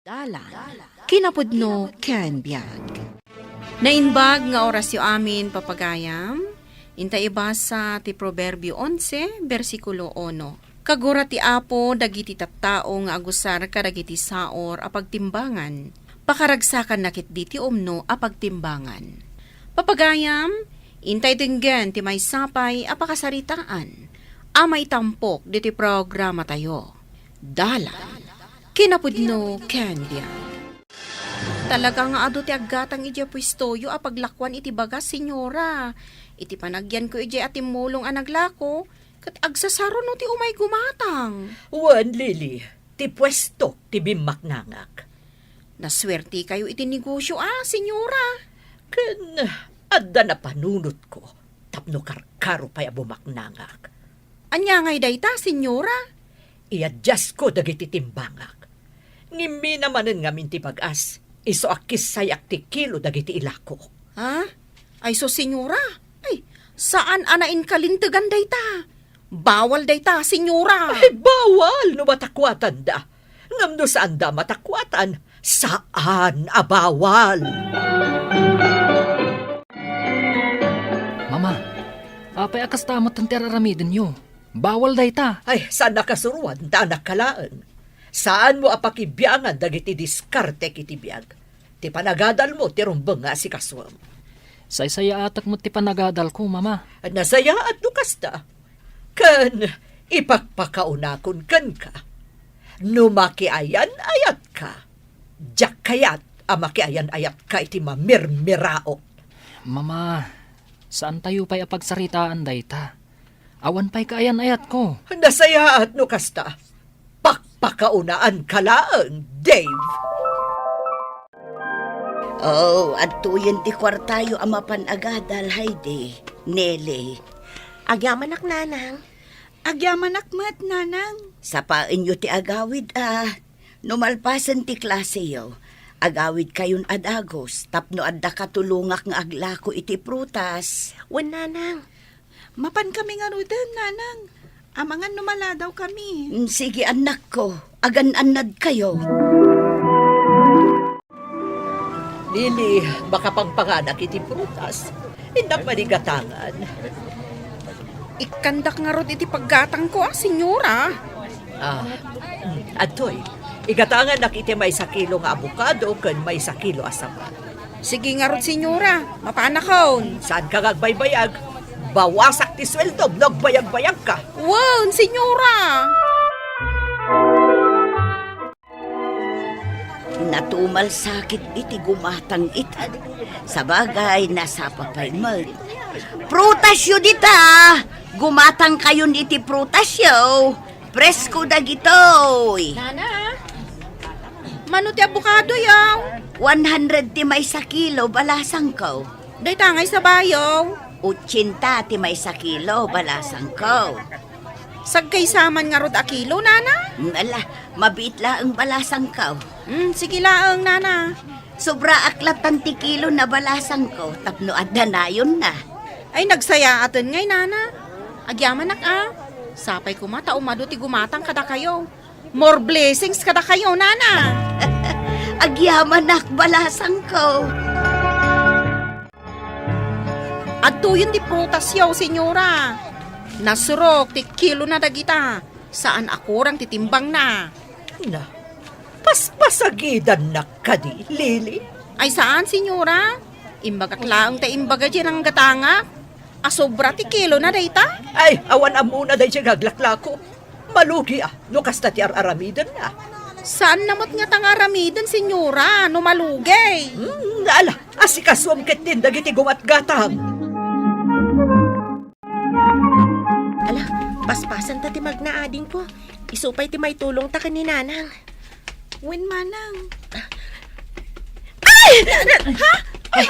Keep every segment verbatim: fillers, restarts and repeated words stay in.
Dalan, kinapudno ken biag. Naimbag nga orasyo amin, papagayam. Inta ibasa ti Proverbio onse, bersikulo uno. Kagura ti Apo dagiti tattao nga agusar kadagiti saor a pagtimbangan. Pakaragsakanna ketdi ti umno a pagtimbangan. Papagayam, intay denggen ti maysa pay a pakasaritaan a maitampok ditoy programatayo. Dalan, kinapudno ken biag. Talaga nga adu ti aggatang idiay puestoyo a paglakuan iti bagas, Senyora. Iti panagyanko idiay a timmulong a naglako, ket agsasaro no ti umay gumatang. Wen, Lily, ti puestok ti bimmaknangak. Nasuertikayo iti negosio, a, Senyora. Ken adda napanunotko tapno karkaro pay a bumaknangak. Ania ngay dayta, Senyora? Iadiasko dagiti timbangak. Ngimmina manen ngamin ti bagas, isu a kissayak ti kilo dagiti ilako. Ha? Ay, sus, Senyora. Ay, saan a nainkalintegan dayta. Bawal dayta, Senyora. Ay, bawal no matakuatanda. Ngem no saanda a matakuatan, saan a bawal. Mama, apay a kasta met ti ar-aramidenyo? Bawal dayta. Ay, saan a kasuroan, ta anakka laeng. Saanmo a pakibiangan dagiti diskartek iti biag. Ti panagadalmo ti rumbeng nga asikasuem. Saysayaatek met ti panagadalko, Mama. Nasayaat no kasta. Ken ipakpakaunakon kenka. No makiayan-ayatka, diak kayat a makiayan-ayatka iti mamirmiraot. Mama, saantayo pay a pagsaritaan dayta. Awan pay kaayan-ayatko. Nasayaat no kasta. Pakpakaunaanka laeng, Dave. Oh, adtoyen ti kuartayo a mapan agadal, Heidi, Nelly. Agyamanak, Nanang. Agyamanak met, Nanang. Sapaenyo ti agawid, a. No malpasen ti klaseyo, agawidkayon a dagus tapno adda katulongak nga aglako iti prutas. Wen, Nanang. Mapankami ngaruden, Nanang. Amangan no maladawkami. Mm, sige, annakko. Agan-annadkayo. Lily, makapangpanganak iti prutas. Innak man igatangan. Ikkandak ngarud iti paggatangko, a, Senyora. Ah, mm, adtoy. Igatangannak iti maysa kilo nga abokado ken maysa kilo a sapat. Sige ngarud, Senyora. Mapanakon. Saanka nga agbaybayag? Bawasak ti sueldom no agbayagbayagka. Wen, Senyora. Natumalsakit iti gumatang ita. Sabagay, nasapa pay met. Prutasyo dita! Gumatangkayon iti prutasyo. Presko dagitoy. Nana, mano ti abokado, yaw? One hundred ti maysa kilo, balasangko. Dayta ngay sabayo? Ochenta ti maysa kilo, balasangko. Sagkaysa man ngarud a kilo, Nana? Mm, ala, mabiit laeng balasangko. Mm, sige laeng, Nana. Sobraak lattan ti kilo na balasangko tapno adda nayonna. Ay, nagsayaaten ngay, Nana. Agyamanak, a. Sapay koma ta umadu ti gumatang kadakayo. More blessings kadakayo, Nana. Agyamanak, balasangko. Adtoyen ti prutasyo, Senyora. Nasurok ti kilona dagita. Saan a kurang ti timbangna. Na, paspasagidannak kadi, Lily? Ay, saan, Senyora. Imbagak laeng ta imbaga diay nanggatangak. A sobra ti kilona dayta? Ay, awan ammona daydiay nga aglaklako. Malugi a, no kasta ti ar-aramidenna. Saanna met ngata nga aramiden, Senyora, no malugi. Hmm, ala, asikasuem ketdin dagiti gumatgatang. Ala, paspasanta ti magna, adingko. Isu pay ti maitulongta ken ni Nanang. Wen, Manang. Ay! Ha? Ay!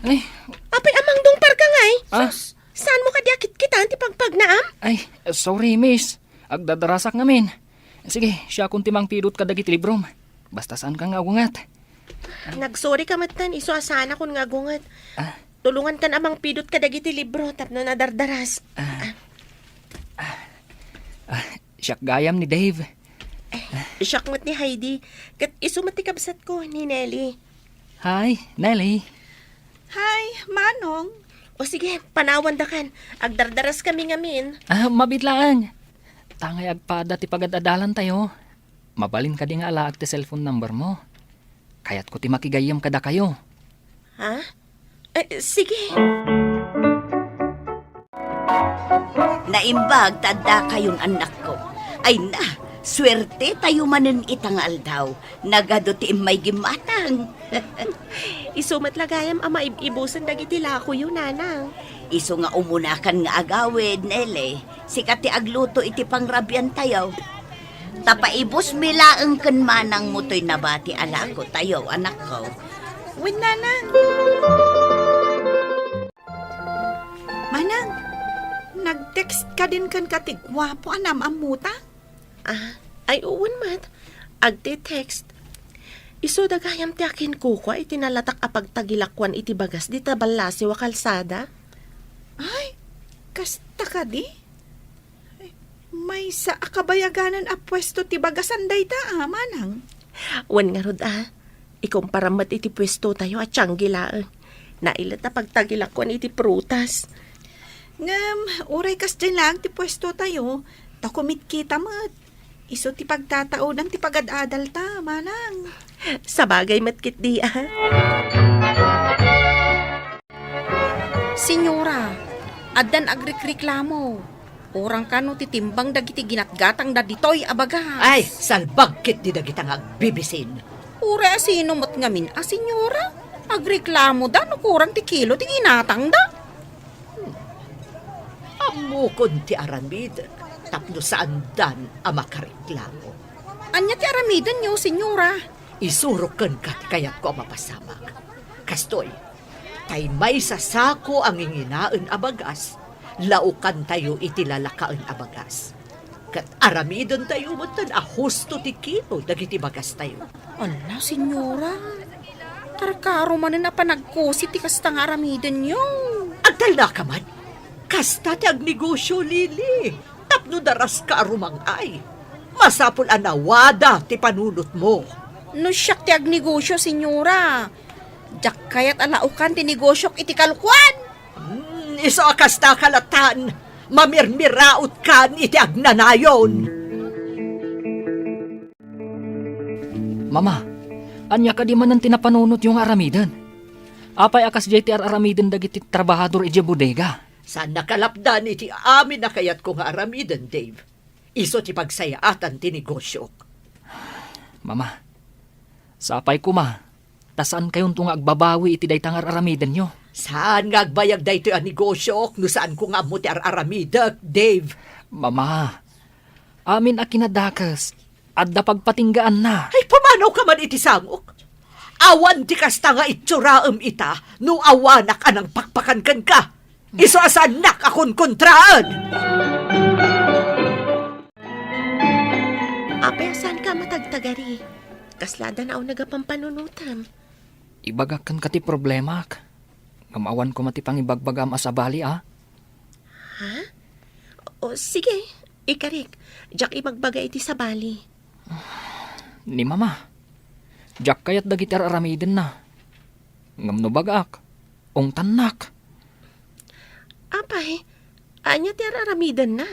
Ay! Apay a mangdungparka ngay? Ah? Sus! Saanmo kadi a kitkitan ti pagpagnaam? Ay, sorry, miss. Agdadarasak ngamin. Sige, siakon ti mangpidut kadagiti librom. Basta saanka nga agunget. Nagsorry ka metten, isu a saanakon nga agunget. Ah. Tulongankan a mangpidut kadagiti libro tapno nadardaras. Ah. Ah. Ah, siak gayam ni Dave. Siak met ni Heidi, ket isu met ti kabsatko, ni Nelly. Hi, Nelly. Hi, Manong. O sige, panawandakan. Agdardaras kami ngamin. Ah, mabiit laeng. Tangay agpada ti pagad-adalantayo. Mabalin kadi nga alaek ti cellphone number mo? Kayatko ti makigayyem kadakayo. Ha? Eh, sige. Naimbag ta addakayon, annakko. Ay na, suerte tayo manen ita nga aldaw. Nagadu ti immay gimmatang. Isu met la gayam a maib-ibusen dagiti lakoyo, nanang. Isu nga umunakan nga agawid, Nele. Sika ti agluto iti pangrabian tayo. Ta paibus mi laeng ken manang mo toy nabati a lako tayo, anakko. Wen, nanang. Manang, nag-text kadin kenka ti guapo a naam-ammota? Ah, ay, wen met. Agte-text. Isu da gayam ti akinkukua iti nalatak a pagtagilakuan iti bagas dita ballasiw a kalsada. Ay, kasta kadi? Ay, maysa a kabayaganan a puesto ti bagasan dayta, a, manang. Wen ngarud, a. Ikumparam met iti puestotayo a tianggi laeng. Nailet a pagtagilakuan iti prutas. Ngem, uray kasdiay laeng ti puestotayo, ta kumitkita met. Isu ti pagtataodan ti pagad-adalta, manang. Sabagay met ketdi, a. Senyora, addan agrikreklamo. Urang kano ti timbang dagiti ginatgatangda ditoy a bagas. Ay, salbag ketdi dagita nga agbibisin. Uray a sino met ngamin a senyora, agreklamoda no kurang ti kilo ti ginatangda. Hmm. Ammokon ti aramidek tapno saandan a makareklamo. Ania ti aramidenyo, senyora? Isurok kenka ti kayatko a mapasamak. Kastoy, tay maysa sako a nginginaen a bagas, laokantayo iti lalakaen a bagas. Ket aramidentayo metten a husto ti kilo dagiti bagastayo. Ala, senyora, tarkaro manen a panagkusi ti kasta nga aramidenyo. Agtalnaka man. Kasta ti agnegosio, Lily. Tapno daraska a rumang-ay, masapul a nawada ti panunotmo. No siak ti agnegosio, senyora, diak kayat a laokan ti negosiok iti kalkuan. Hmm, isu a kasta ka latan, mamirmirautkan iti agnanayon. Mama, ania kadi manen ti napanunotyo nga aramiden? Apay a kasdiay ti ar-aramiden dagiti trabahador idiay bodega? Saan nakalapdan iti amin a kayatko nga aramiden, Dave. Isu ti pagsayaatan ti negosiok. Mama, sapay koma, ta saankayonto nga agbabawi iti dayta nga ar-aramidenyo. Saan nga agbayag daytoy a negosiok no saanko nga ammo ti ar-aramidek, Dave? Mama, amin a kinadakes, adda pagpatinggaanna. Ay, pumanawka man iti sangok. Awan ti kasta nga itsoraem ita no awanak a nangpakpakan kenka. Isu a saannak a konkontraen. Apay a saanka a matagtagari? Kasla adda nauneg a pampanunotem? Ibagak kenka ti problemak. Ngem awan koma ti pangibagbagam a sabali, a? Ha? O, sige, ikarik. Diak ibagbaga iti sabali. Ni Mama, diak kayat dagiti ar-aramidenna. Ngem no bagak, ungtannak. Apay, ania ti ar-aramidenna?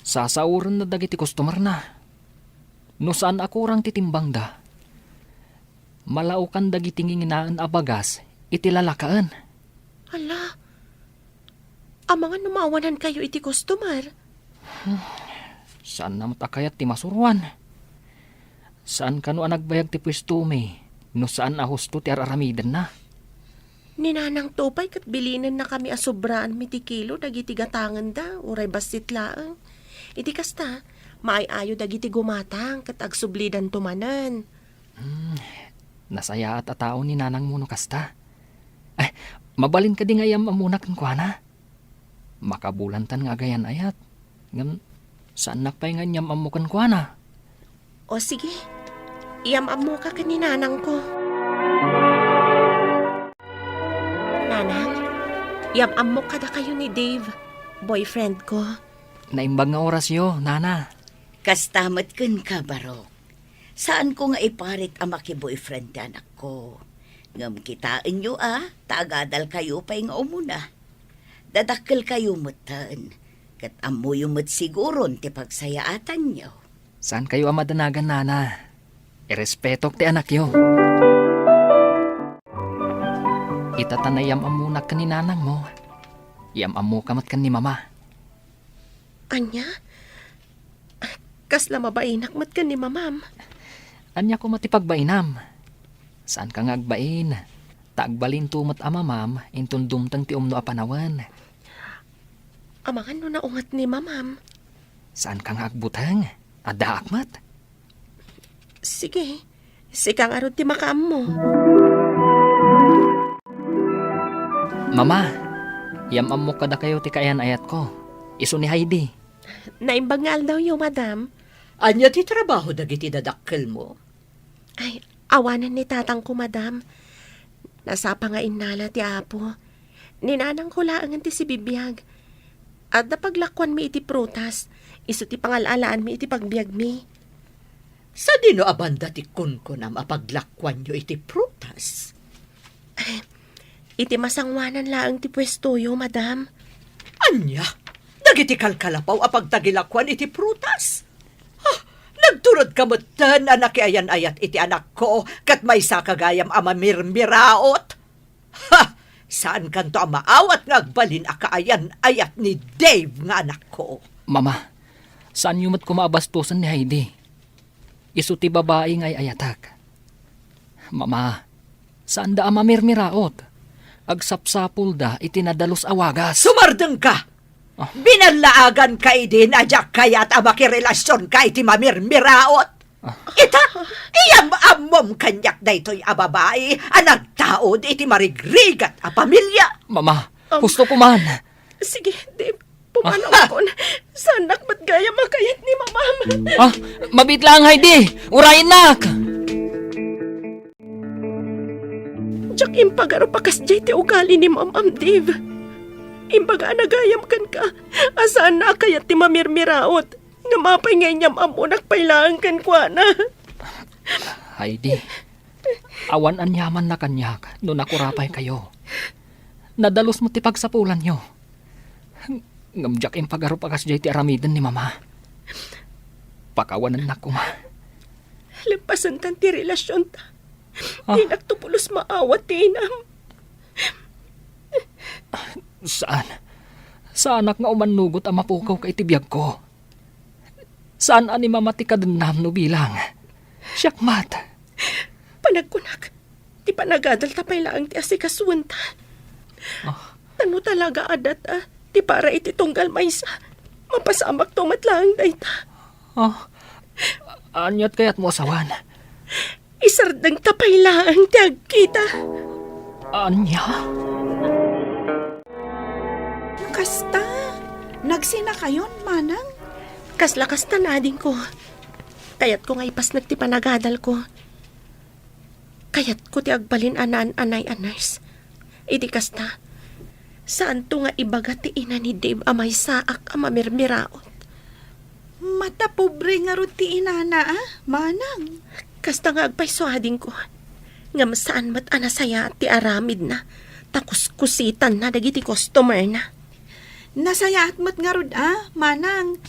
Sasaorenna dagiti customerna. No saan a kurang ti timbangda, malaokan dagiti nginginaen a bagas iti lalakaen. Ala, amangan no maawanankayo iti customer? Saanna met a kayat ti masuroan. Saan kano a nagbayag ti puestomi no saan a husto ti ar-aramidenna. Ni Nanangto pay ket bilinennakami a sobraanmi ti kilo dagiti gatangenda, uray bassit laeng. Iti kasta, maay-ayo dagiti gumatang ket agsublidanto manen. Hmm, nasayaat a tao ni nanangmo no kasta. Eh, mabalin kadi nga iyam-ammona kenkuana? Makabulantan nga agayan-ayat. Ngem, saannak pay nga inyam-ammo kenkuana. O sige, iyam-ammoka ken ni nanangko. Nanang, iyam-ammok kadakayo ni Dave, boyfriend ko. Naimbag nga orasyo, Nana. Kasta met kenka, Barok. Saanko nga iparit a makiboyfriend ti anakko. Ngem kitaenyo a, ta agadalkayo pay nga umuna. Dadakkelkayo metten, ket ammoyo met siguron ti pagsayaatanyo. Saankayo a madanagan, nana. Irespetok ti anakyo. Ita ta naiyam-ammonak ken ni nanangmo, iyam-ammoka met ken ni mama. Ania? Kasla mabainak met ken ni mamam? Ania koma ti pagbainam? Saanka nga agbain, ta agbalinto met a mamam inton dumteng ti umno a panawen. Amangan no naunget ni mamam? Saanka nga agbuteng? Addaak met. Sige, sika ngarud ti makaammo. Mama, iyam-ammok kadakayo ti kaayan-ayatko. Isu ni Heidi. Naimbag nga aldawyo, madam. Ania ti trabaho dagiti dadakkelmo? Ay, awanen ni tatangko, madam. Nasapa nga innala ti Apo. Ni nanangko laengen ti sibibiag. Adda paglakuanmi iti prutas. Isu ti pangal-alaanmi iti pagbiagmi. Sadino a banda ti kunkunam a paglakuanyo iti prutas? Iti masangoanan laeng ti puestoyo, madam. Ania? Dagiti kalkalapaw a pagtagilakuan iti prutas? Ha? Nagturodka metten a nakiayan-ayat iti anakko ket maysaka gayam a mamirmiraot? Ha! Saankanto a maawat nga agbalin a kaayan-ayat ni Dave nga anakko? Mama, saanyo met koma a bastosen ni Heidi. Isu ti babai nga ay-ayatek. Mama, saanda a mamirmiraot. Agsapsapulda iti nadalus a wagas. Sumardengka! Ah. Binallaaganka idin a diak kayat a makirelasionka iti mamirmiraot. Ah. Ita, iyam-ammom kaniak daytoy a babai a nagtaud iti marigrigat a pamilia. Mama, Um, husto ko man. Sige, Dave, pumanawkon. Saannak met gayam a kayat ni mamam. Ah, mabiit laeng, Heidi. Urayennak. Diak impagarup a kasdiay ti ugali ni mamam, Dave. Imbagana gayam kenka a saanna a kayat ti mamirmiraot. Ngem apay nga inyam-ammonak pay laeng kenkuana? Heidi, awan aniamanna kaniak no nakurapaykayo. Nadalus met ti pagsapulanyo. Ngem diak impagarup a kasdiay ti aramiden ni Mama. Pakawanennak koma. Leppasenta ti relasionta. Ah. Dinakto pulos maawat ti inam. Saan. Saanak nga umannugot a mapukawka iti biagko. Saan a ni Mama ti kadennam no bilang. Siak met. Panagkunak, ti panagadalta pay laeng ti asikasuenta. Ah. Ta no talaga a data ti para iti tunggal maysa, mapasamakto met laeng dayta. Ah. Aniat kayatmo a sawen? Isardengta pay laeng ti agkita. Ania? Kasta, nagsinakayon, manang? Kasla kasta, adingko. Kayatko nga ipasnek ti panagadalko. Kayatko ti agbalin a naan-anay a nurse. Iti kasta, saanto nga ibaga ti ina ni Dave a maysaak a mamirmiraot. Matapobre ngarud ti inana, a, manang. Kasta nga agpayso, adingko. Ngem saan met a nasayaat ti aramidna, ta kuskusitanna dagiti customerna. Nasayaat met ngarud, a, manang.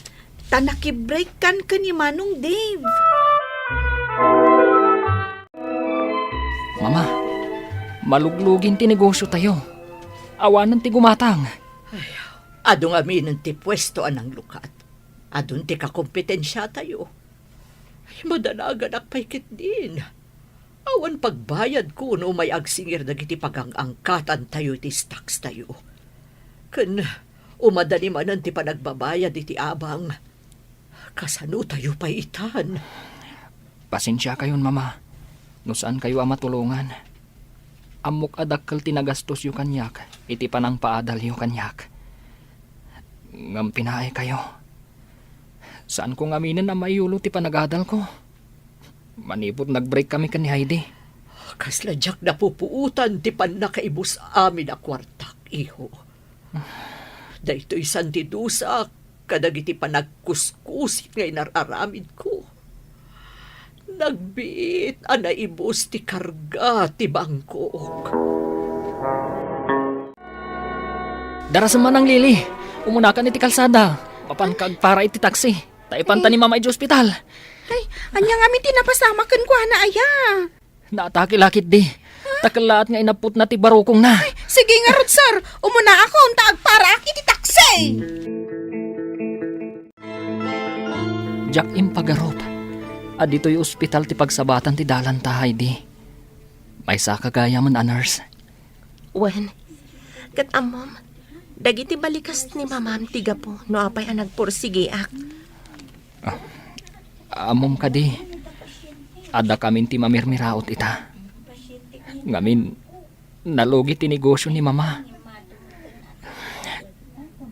Ta nakibreakkan ken ni Manong Dave. Mama, maluglugin ti negosiotayo. Awanen ti gumatang. Ay, adu ngaminen ti puesto a nanglukat. Adun ti kakompetensiatayo. Ay, madanaganak pay ketdin. Awan pagbayad kuno may agsingir dagiti pagang-angkatantayo iti stocks tayo. Ken umadani manen ti panagbabayad iti abang. Kasano tayo pay itan? Pasensiakayon, Mama, no saankayo a matulongan. Ammok a dakkel ti nagastosyo kaniak iti panangpaadalyo kaniak. Ngem pinaaykayo. Saanko ngaminen a maiyulo ti panagadalko. Manipud nag-break kami ken ni Heidi. Kasla diak napupuotan ti pannakaibus amin a kuartak, iho. Daytoy saan ti dusak kadagiti panagkuskusit nga inar-aramidko. Nagbiit a naibus ti karga ti bangkok. Darasem, Manang Lily. Umunakan iti kalsada. Mapanka agpara iti taksi. Ta ipanta ni Mama iti ospital. Ay, ania ngamin ti napasamak kenkuana, aya? Naatake la ketdi. Ta kellaat nga inapputna ti barukongna. Sige ngarud, sir. Umunaakon ta agparaak iti taksi. Diak impagarup a ditoy ospital ti pagsabatan ti dalanta, Heidi. Maysaka gayamen a nurse. Wen, ket ammom, dagiti balikas ni Mamam ti gapu no apay a nagpursigiak. Ah, ammom kadi, addakamin ti mamirmiraot ita. Ngamin, nalugi ti negosio ni Mama.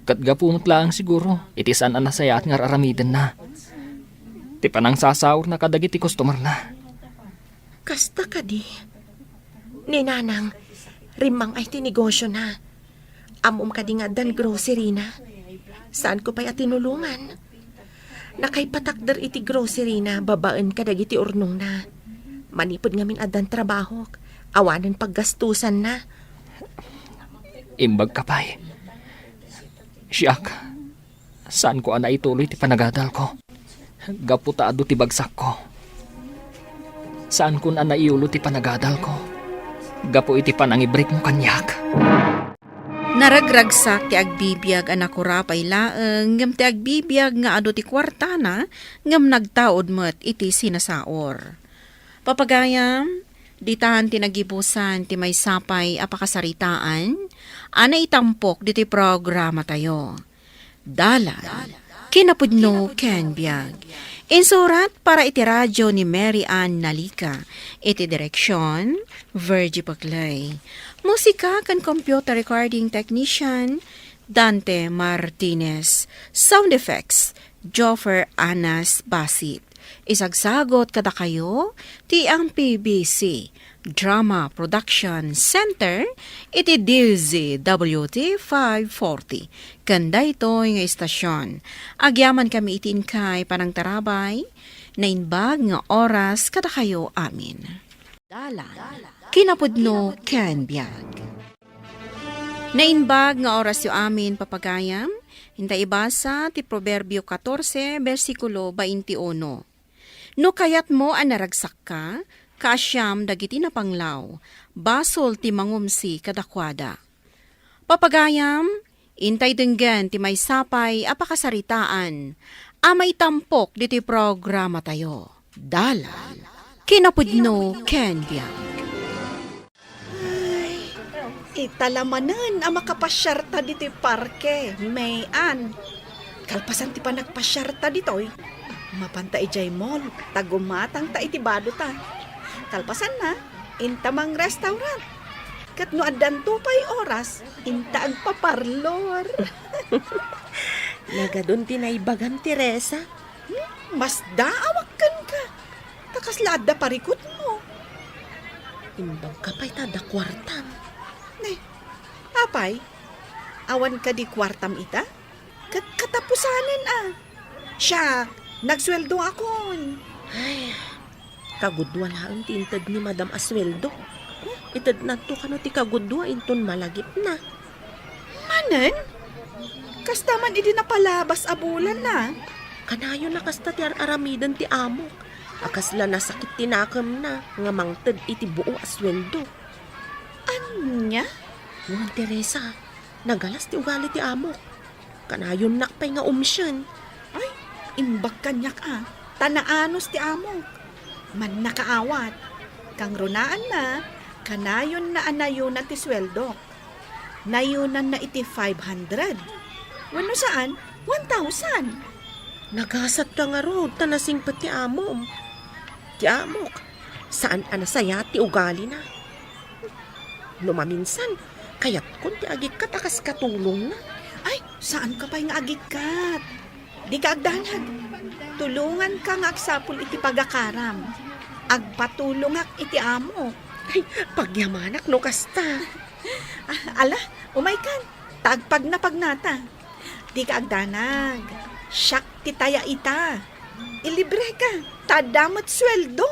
Ket gapu met laeng siguro iti saan a nasayaat nga ar-aramidenna, ti panangsasaurna kadagiti customerna. Kasta kadi? Ni Nanang, rimmang-ay ti negosiona. Ammom kadi nga addan groceryna? Saanko pay a tinulongan. Nakaipatakder iti groceryna babaen kadagiti urnongna. Manipud ngamin addan trabahok, awanen paggastusanna. Imbagka pay. Siak, saanko a naituloy ti panagadalko gapu ta adu ti bagsakko. Saankon a naiyulo ti panagadalko gapu iti panangibrikmo kaniak. Naragragsak ti agbibiag a nakurapay laeng ngem ti agbibiag nga adu ti kuartana ngem nagtaud met iti sinasaor. Papagayam, ditan ti nagibusan ti maysa pay a pakasaritaan a naitampok ditoy programatayo. Dalan, kinapudno ken biag. Insurat para iti radio ni Mary Ann Nalica. Iti direksion, Virgie Paclay. Musika ken computer recording technician, Dante Martinez. Sound effects, Joffer Anas Basit. Isagsagot kadakayo ti M P B C Drama Production Center iti D Z W T five forty. Ken daytoy nga istasyon, agyamankami iti inkay panangtarabay, naimbag nga oras kadakayo amin. Dalan, kinapudno ken biag. Naimbag nga orasyo amin, papagayam, inta ibasa ti Proverbio catorce, bersikulo twenty-uno. No kayatmo a naragsakka, kaasiam dagiti napanglaw, basol ti mangumsi kadakuada. Papagayam, intay denggen ti maysa pay a pakasaritaan a maitampok ditoy programatayo. Dalan, kinapudno ken biag. Ay, ita la manen a makapasiarta ditoy parke, May Ann. Kalpasan ti panagpasiarta ditoy, mapanta idiay mall, ta gumatangta iti badota. Kalpasanna, inta mang-restaurant. Ket no addanto pay oras, inta agpaparlor. Nagadun ti naibagam, Teresa. Hmm, masdaawak kenka. Ta kasla adda parikutmo. Imbagka pay ta adda kuartam. Ne, apay, awan kadi kuartam ita? Ket katapusanen a. Siak, nagsueldoakon. Ay, kagudua laeng ti inted ni Madam a sueldo. Itednanto kano ti kagudua inton malagipna. Manen? Kasta man idi napalabas a bulan na. Kanayon a kasta ti ar-aramiden ti amok, a kasla nasakit ti nakemna nga mangted iti buo a sueldo. Ania? Wen, Teresa, nagalas ti ugali ti amok. Kanayonnak pay nga umsien. Ay, imbag kaniak a, ta naanus ti amok. Mannakaawat. Kangrunaanna, kanayonna a nayona ti sueldok. Nayonanna iti five hundred. Wenno saan, one thousand. Nagasatka ngarud ta nasingpet ti amom. Ti amok, saan a nasayaat ti ugalina. No maminsan, kayatkon ti agikkat a kas katulongna. Ay, saanka pay nga agikkat. Dika agdanag. Tulonganka nga agsapul iti pagakaram. Agpatulongak iti amok. Ay, pagyamanak no kasta. Ah, ala, umaykan. Ta agpagnapagnata. Dika agdanag. Siak ti taya ita. Ilibreka, ta adda met sueldo.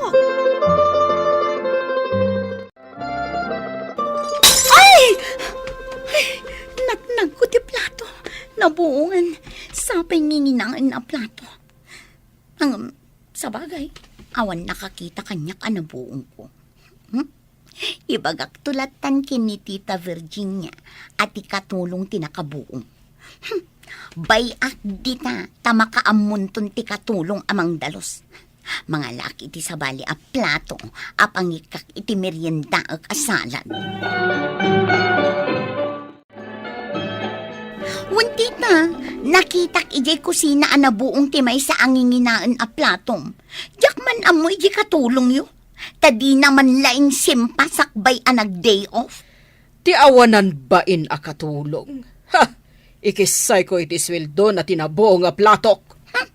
Ay! Ay, natnagko ti plato. Nabuongen. Sapay nginginaen a plato. Ngem, sabagay, awan nakakita kaniak a nabuongko. Hmm? Ibagakto lattan ken ni Tita Virginia a ti katulong ti nakabuong. Hmm. Bay-ak dita ta makaammonton ti katulong a mangdalus. Mangalak iti sabali a plato a pangikkak iti meriendaek a salad. Wen, tita, nakitak idiay kusina a nabuong ti maysa a nginginaen a platom. Diak man ammo idiay katulongyo. Ta dina man laeng simpa sakbay a nag-day off. Ti awanan bain a katulong. Ha! Ikissayko iti sueldona ti nabuong a platok. Hmm.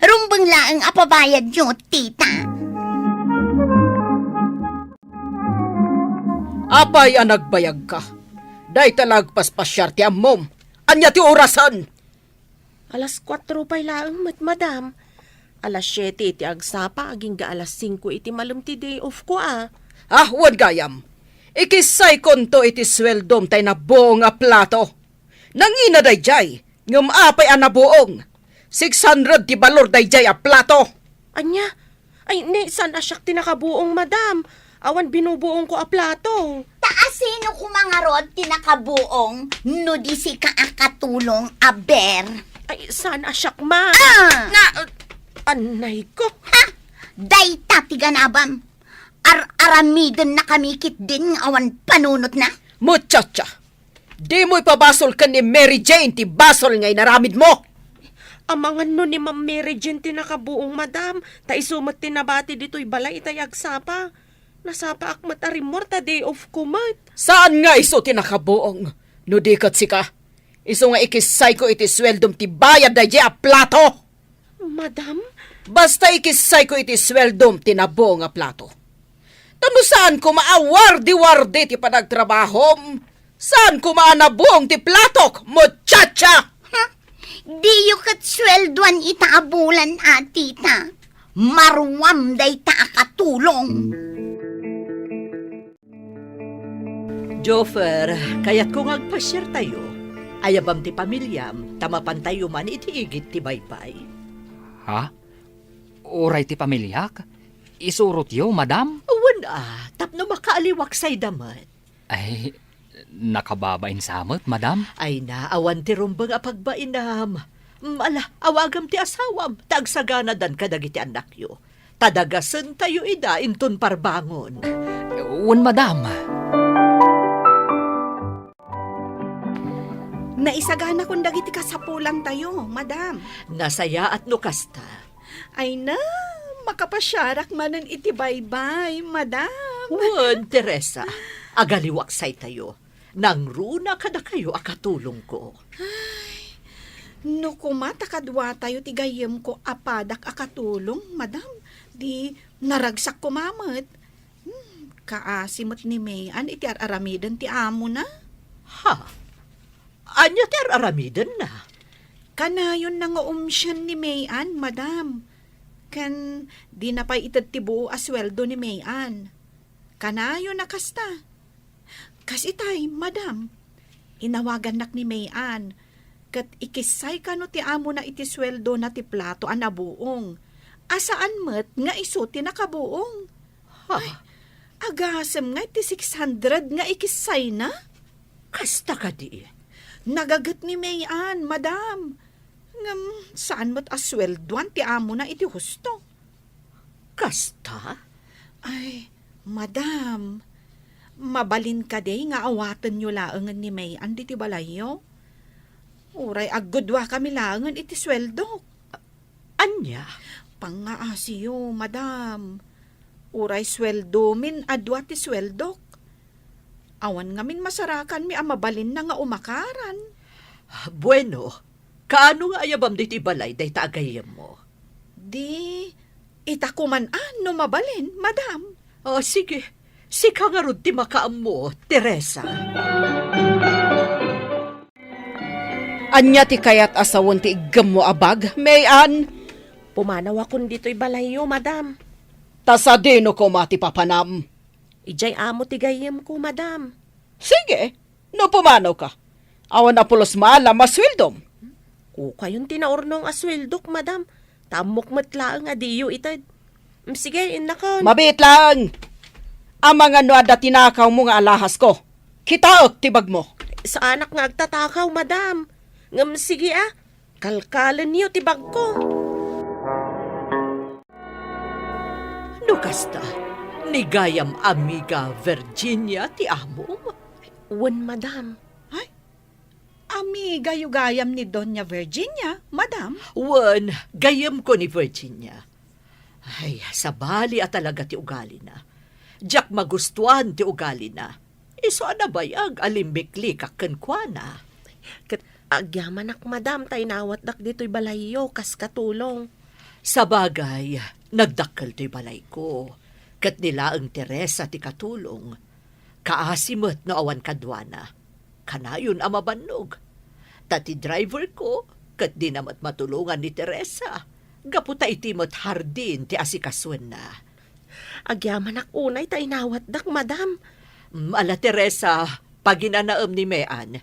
Rumbeng laeng a pabayadyo, tita. Apay a nagbayagka? Dayta la agpaspasiar ti ammom. Ania ti orasen? Alas kuatro pay laeng met, madam. Alas siete iti agsapa, agingga alas singko iti malem ti day off ko, a. Ah, wen gayam. Ikissaykonto iti sueldom tay nabuong a plato. Nangina daydiay, ngem apay a nabuong? Six hundred ti balor daydiay a plato. Ania? Ay, ne, saan a siak ti nakabuong, madam? Awan binubuongko a plato. Ta asino koma ngarud ti nakabuong no di sika a katulong a ber? Ay, saan a siak, ma? Ah! Na, uh, anay ko. Ha? Dayta ti ganabam. Ar-aramidennakami ketdin nga awan panunotna. Muchacha, dimo ipabasol ken ni Mary Jane ti basol nga inaramidmo. Amangan no ni Ma'am Mary Jane ti nakabuong, madam, ta isu met ti nabati ditoy balay itay agsapa. Nasapaak met a rimmuar ta day off ko met. Saan nga isu ti nakabuong, no di ket sika? Isu nga ikissayko iti sueldom ti bayad daydiay a plato. Madam? Basta ikissayko iti sueldom ti nabuong a plato. Ta no saan koma a wardi-wardi ti panagtrabahom, saan koma a nabuong ti platok, muchacha! Ha? Diyo ket sueldoan ita a bulan, a, tita. Maruam dayta a katulong. Joffer, kayatko nga agpasiartayo. Ayabam ti pamiliam, ta mapantayo man iti igid ti baybay. Ha? Uray ti pamiliak? Isurotyo, madam? Wen a, tapno makaaliwaksayda met. Ay, nakababain sa met, madam? Ay na, awan ti rumbeng a pagbainam. Mm, ala, awagam ti asawam, ta agsaganadan kadagiti annakyo. Ta dagasentayo ida inton parbangon. Wen, madam. Naisaganakon dagiti kasapulantayo, madam. Nasayaat no kasta. Ay na, makapasiarak manen iti baybay, madam. Wen, Teresa, agaliwaksaytayo. Nangruna kadakayo a katulongko. Ay, no koma ta kaduatayo ti gayyemko a padak a katulong, madam, di naragsak koma met. Hmm, kaasi met ni May-an iti ar-aramiden ti amona. Ha? Ania ti ar-aramidenna? Kanayonna nga umsien ni May-an, madam. Ken dina pay ited ti buo a sueldo ni May-an. Kanayonna kasta. Kas itay, madam, inawagannak ni May-an, ket ikissay kano ti amona iti sueldona ti plato a nabuong, a saan met nga isu ti nakabuong. Ha? Ay, agasem nga iti six hundred nga ikissayna? Kasta kadi? Nagaget ni May-an, madam. Ngem saan met a sueldoan ti amona iti husto. Kasta? Ay, madam, mabalin kadi nga awatenyo laengen ni May-an ditoy balayyo? Uray aggudua kami laengen iti sueldok. Ania? Pangngaasiyo, madam. Uray sueldomin a dua ti sueldok. Awan ngamin masarakanmi a mabalinna nga umakaran. Bueno, kaano nga ayabam ditoy balay dayta a gayyemmo? Di, ita koman a no mabalin, madam. Ah, sige. Sika ngarud ti makaammo, Teresa. Ania ti kayat a sawen ti iggemmo a bag, May Ann? Pumanawakon ditoy balayyo, madam. Ta sadino koma ti papanam? Idiay amo ti gayyemko, madam. Sige, no pumanawka, awan a pulos maalam a sueldom. Kukayon ti naurnong a sueldok, madam. Ta ammok met laeng a diyo ited. Mm, sige, innakon. Mabiit laeng. Amangan no adda tinakawmo nga alahasko. Kitaek ti bagmo. Saanak nga agtatakaw, madam. Ngem sige a, kalkalenyo ti bagko. No kasta, ni gayam amiga Virginia ti amom? Wen, madam. Ay, amigayo gayam ni Doña Virginia, madam? Wen, gayyemko ni Virginia. Ay, sabali a talaga ti ugalina. Diak magustuan ti ugalina. Isu a nabayag a limmiklikak kenkuana. Ket agyamanak, madam, ta inawatdak ditoy balayyo kas katulong. Sabagay, nagdakkel toy balayko, ket ni laeng Teresa ti katulong. Kaasi met no awan kaduana. Kanayon a mabannog. Ta ti driverko, ket dina met matulongan ni Teresa, gapu ta iti met hardin ti asikasuenna. Agyamanak unay ta inawatdak, madam. Mm, ala, Teresa, paginanaem ni May Ann.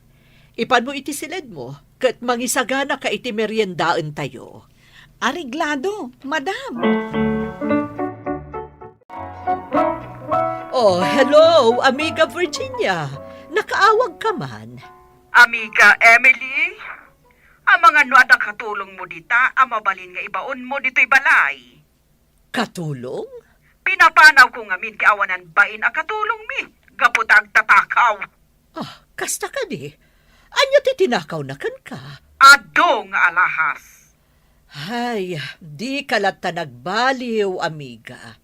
Ipanmo iti siledmo, ket mangisaganaka iti meriendaentayo. Areglado, madam. Oh, hello, Amiga Virginia. Nakaawagka man. Amiga Emily, amangan no adda katulongmo dita a mabalin nga ibaonmo ditoy balay. Katulong? Pinapanawko ngamin ti awanan bain a katulongmi gapu ta agtatakaw. Ah, kasta kadi? Ania ti tinakawna kenka? Adu nga alahas. Ay, dika latta nagbaliw, amiga.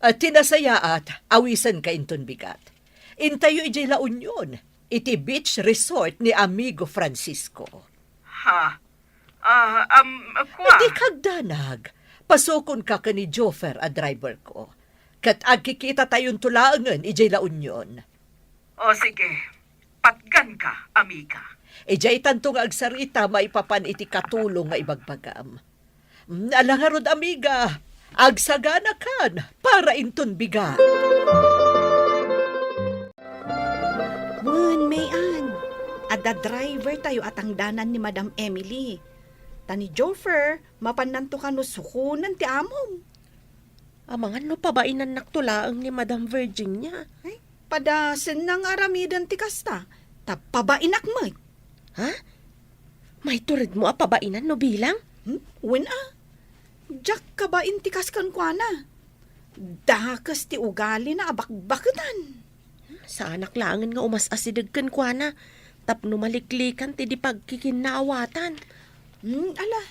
Ah, ti nasayaat, awisenka inton bigat. Intayo idiay La Union, iti beach resort ni Amigo Francisco. Ha? Ah, um, kua? Dika agdanag. Pasukonka ken ni Joffer a driverko. Ket agkikitatayon laengen idiay La Union. O sige, patganka, amiga. Idiay tanto nga agsarita maipapan iti katulong nga ibagbagam. Mm, ala ngarud, amiga, agsaganakan para inton bigat. Wen, May Ann, adda driver tayo a tangdanan ni Madam Emily. Ta ni Joffer, mapannanto kano sukonen ti amom. Amangan no pabainannakto laeng ni Madam Virginia. Ay, padasenna nga aramiden ti kasta, ta pabainak met. Ha? Maituredmo a pabainan no bilang? Hmm? Wen a. Diak kabain ti kas kenkuana. Dakes ti ugalina a bakbaketan. Saanak laengen nga umas-asideg kenkuana tapno maliklikan ti di pagkikinnaawatan. Hmm, ala,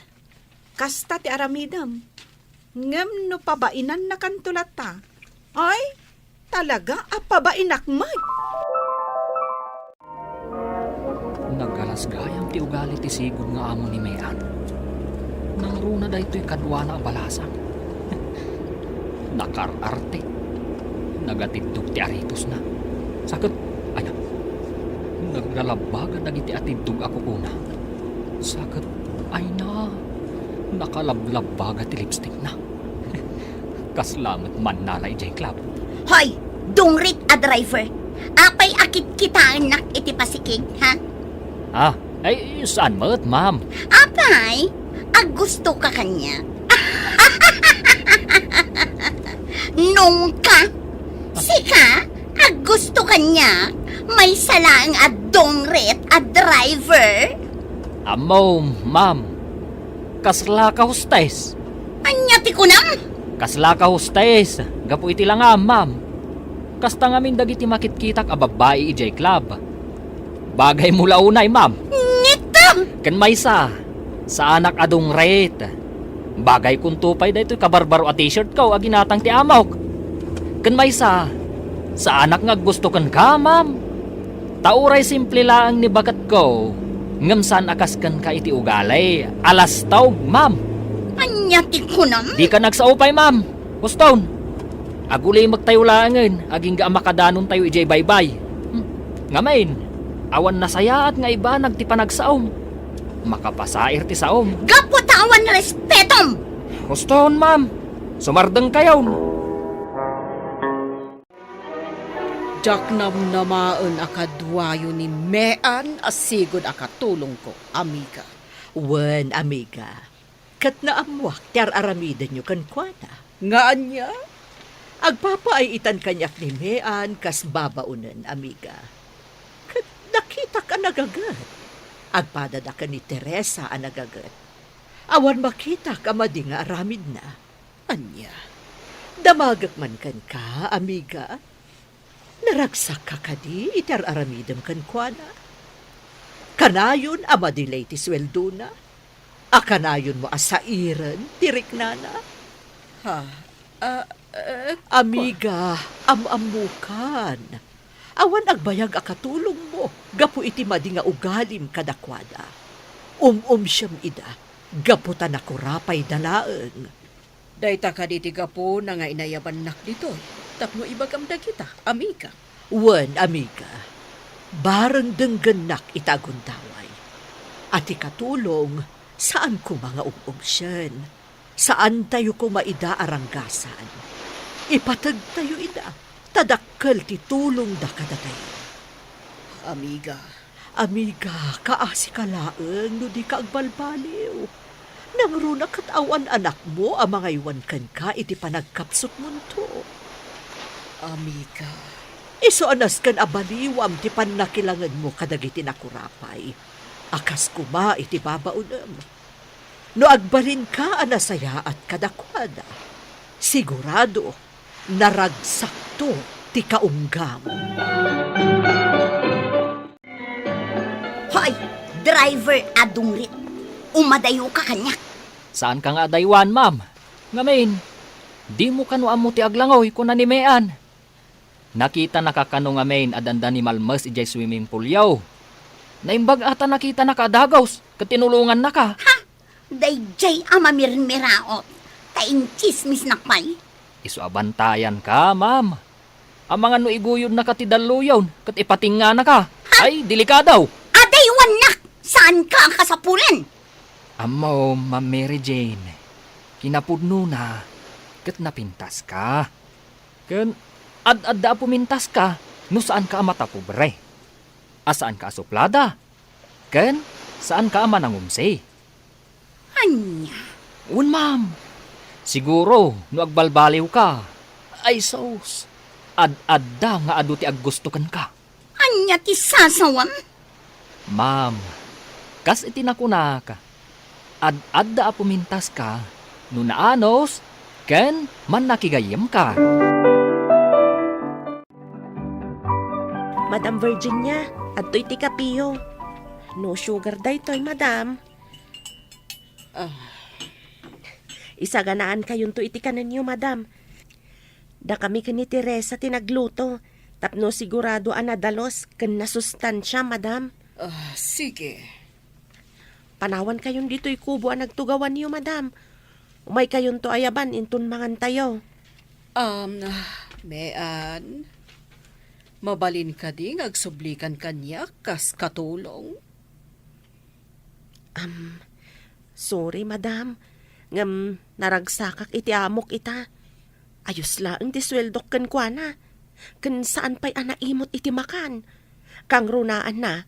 kasta ti aramidem. Ngem no pabainannakanto latta, ay, talaga a pabainak met. Nagalas gayam ti ugali ti sigud nga amo ni May Ann. Nangruna daytoy kaduana a balasang. Nakaar-arte. Nagatiddog ti aritosna. Sa ket, ania, naglalabbaga dagiti atiddog a kukuna. Sa ket, ayna, nakalablabbaga ti lipstickna. Kasla met mannala idiay club. Hoy, dungrit a driver! Apay a kitkitaennak iti pasikig, ha? Ah, ay, saan met, ma'am? Apay, aggustoka kaniak? Nungka, sika, aggusto kaniak, maysa laeng a dungrit a driver? Ammo, ma'am. Kasla ka hostes? Ania ti kunam? Kasla ka hostes, gapu iti langam, ma'am. Kasta ngamin dagiti makitkitak a babbai idiay club. Bagaymo la unay, ma'am. Ngittam! Ken maysa, saanak a dungrit. Bagaykonto pay daytoy kabarbaro a t-shirtko a ginatang ti amok. Ken maysa, saanak nga aggusto kenka, ma'am. Ta uray simple laeng ni baketko, ngem saan a kas kenka iti ugali. Alastaw, ma'am. Ania ti kunam? Dika nagsao pay, ma'am. Huston, agulimektayo laengen agingga a makadanontayo idiay baybay. Hmm. Ngamin, awan nasayaat nga ibanag ti panagsaom. Makapasair ti saom. Gapu ta awan respetom! Huston, ma'am. Sumardengkayon. Diak namnamaen a kaduayo ni Mean a sigud a katulongko, amiga. Wen, amiga. Ket naammoak ti ar-aramidenyo kenkuana. Nga ania? Agpapaay-itan kaniak ni Mean kas babaonen, amiga. Ket nakitak a nagaget. Agpadada ken ni Teresa a nagaget. Awan makitak a madi nga aramidna. Ania? Damagek man kenka, amiga? Naragsakka kadi iti ar-aramidem kenkuana? Kanayon a madilay ti sueldona? A kanayonmo a sairen ti riknana? Ha? Ah, eh, amiga, am-ammokan. Awan agbayag a katulongmo gapu iti madi nga ugalim kadakuada. Um-umsiem ida gapu ta nakurapayda laeng. Dayta kadi ti gapuna nga inayabannak ditoy tapno ibagam dagita, amiga? Wen, amiga. Bareng denggennak ita a gundaway. A ti katulong, saan koma nga um-umsien. Saantayo koma ida a ranggasan. Ipategtayo ida, ta dakkel ti tulongda kadatayo. Amiga. Amiga, kaasika laeng no dika agbalbaliw. Nangruna ket awan anakmo a mangaywan kenka iti panagkapsutmonto. Amiga. Isu a nasken a baliwam ti pannakilangenmo kadagiti nakurapay, a kas koma iti babaonem. No agbalinka a nasayaat kadakuada, sigurado, naragsakto ti kaunggam. Hoy, driver a dungrit, umadayoka kaniak. Saanka nga adaywan, ma'am. Ngamin, dimo kano ammo ti aglangoy, kuna ni Mean. Nakitanaka kano ngamin a danda ni Malmes idiay swimming poolyo. Naimbag a ta nakitanaka a dagus ket tinulongannaka. Ha? Daydiay a mamirmiraot, ta intsismisnak pay. Isu a bantayanka, ma'am. Amangan no iguyodnaka ti dalluyon ket ipatingnganaka. Ha? Ay, delikado! Adaywannak! Saanka a kasapulan! Ammom, Ma'am Mary Jane, kinapudnona ket napintaska. Ken ad-adda a pumintaska no saanka a matapobre, a saanka a suplada, ken saanka a manangumsi. Ania? Wen, ma'am. Siguro, no agbalbaliwka, ay sus, ad-adda nga adu ti aggusto kenka. Ania ti sasawem? Ma'am, kas iti nakunak, ad-adda a pumintaska no naanus ken mannakigayyemka. Madam Virginia, adtoy ti kapiyo. No sugar daytoy, madam. Ah. Isaganankayonto iti kanenyo, madam. Dakami ken ni Teresa ti nagluto, tapno sigurado a nadalus ken nasustansia, madam. Ah, sige. Panawankayon ditoy kubo a nagtugawanyo, madam. Umaykayonto ayaban inton mangantayo. Um, Mean, mabalin kadi nga agsublikan kaniak kas katulong? Am, sorry, madam. Ngem naragsakak iti amok ita. Ayos laeng ti sueldok kenkuana. Ken saan pay a naimut iti makan. Kangrunaanna,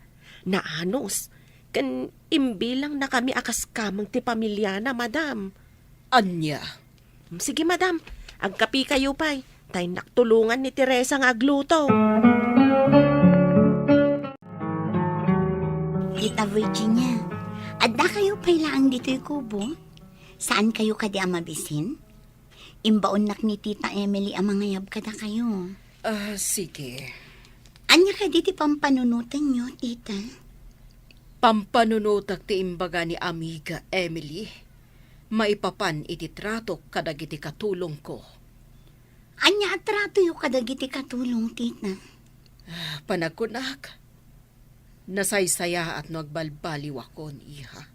naanus. Ken imbilangnakami a kas kameng ti pamiliana, madam. Ania? Sige, madam. Agkapikayo pay. Ta innak tulongan ni Teresa nga agluto. Tita Virginia, addakayo pay laeng ditoy kubo? Saankayo kadi a mabisin? Imbaonnak ni Tita Emily a mangayab kadakayo. Ah, sige. Ania kadi ti pampanunotenyo, tita? Pampanunotak ti imbaga ni Amiga Emily maipapan iti tratok kadagiti katulongko. Ania a tratoyo kadagiti katulong, tita? Ah, panagkunak, nasaysayaat no agbalbaliwakon, iha.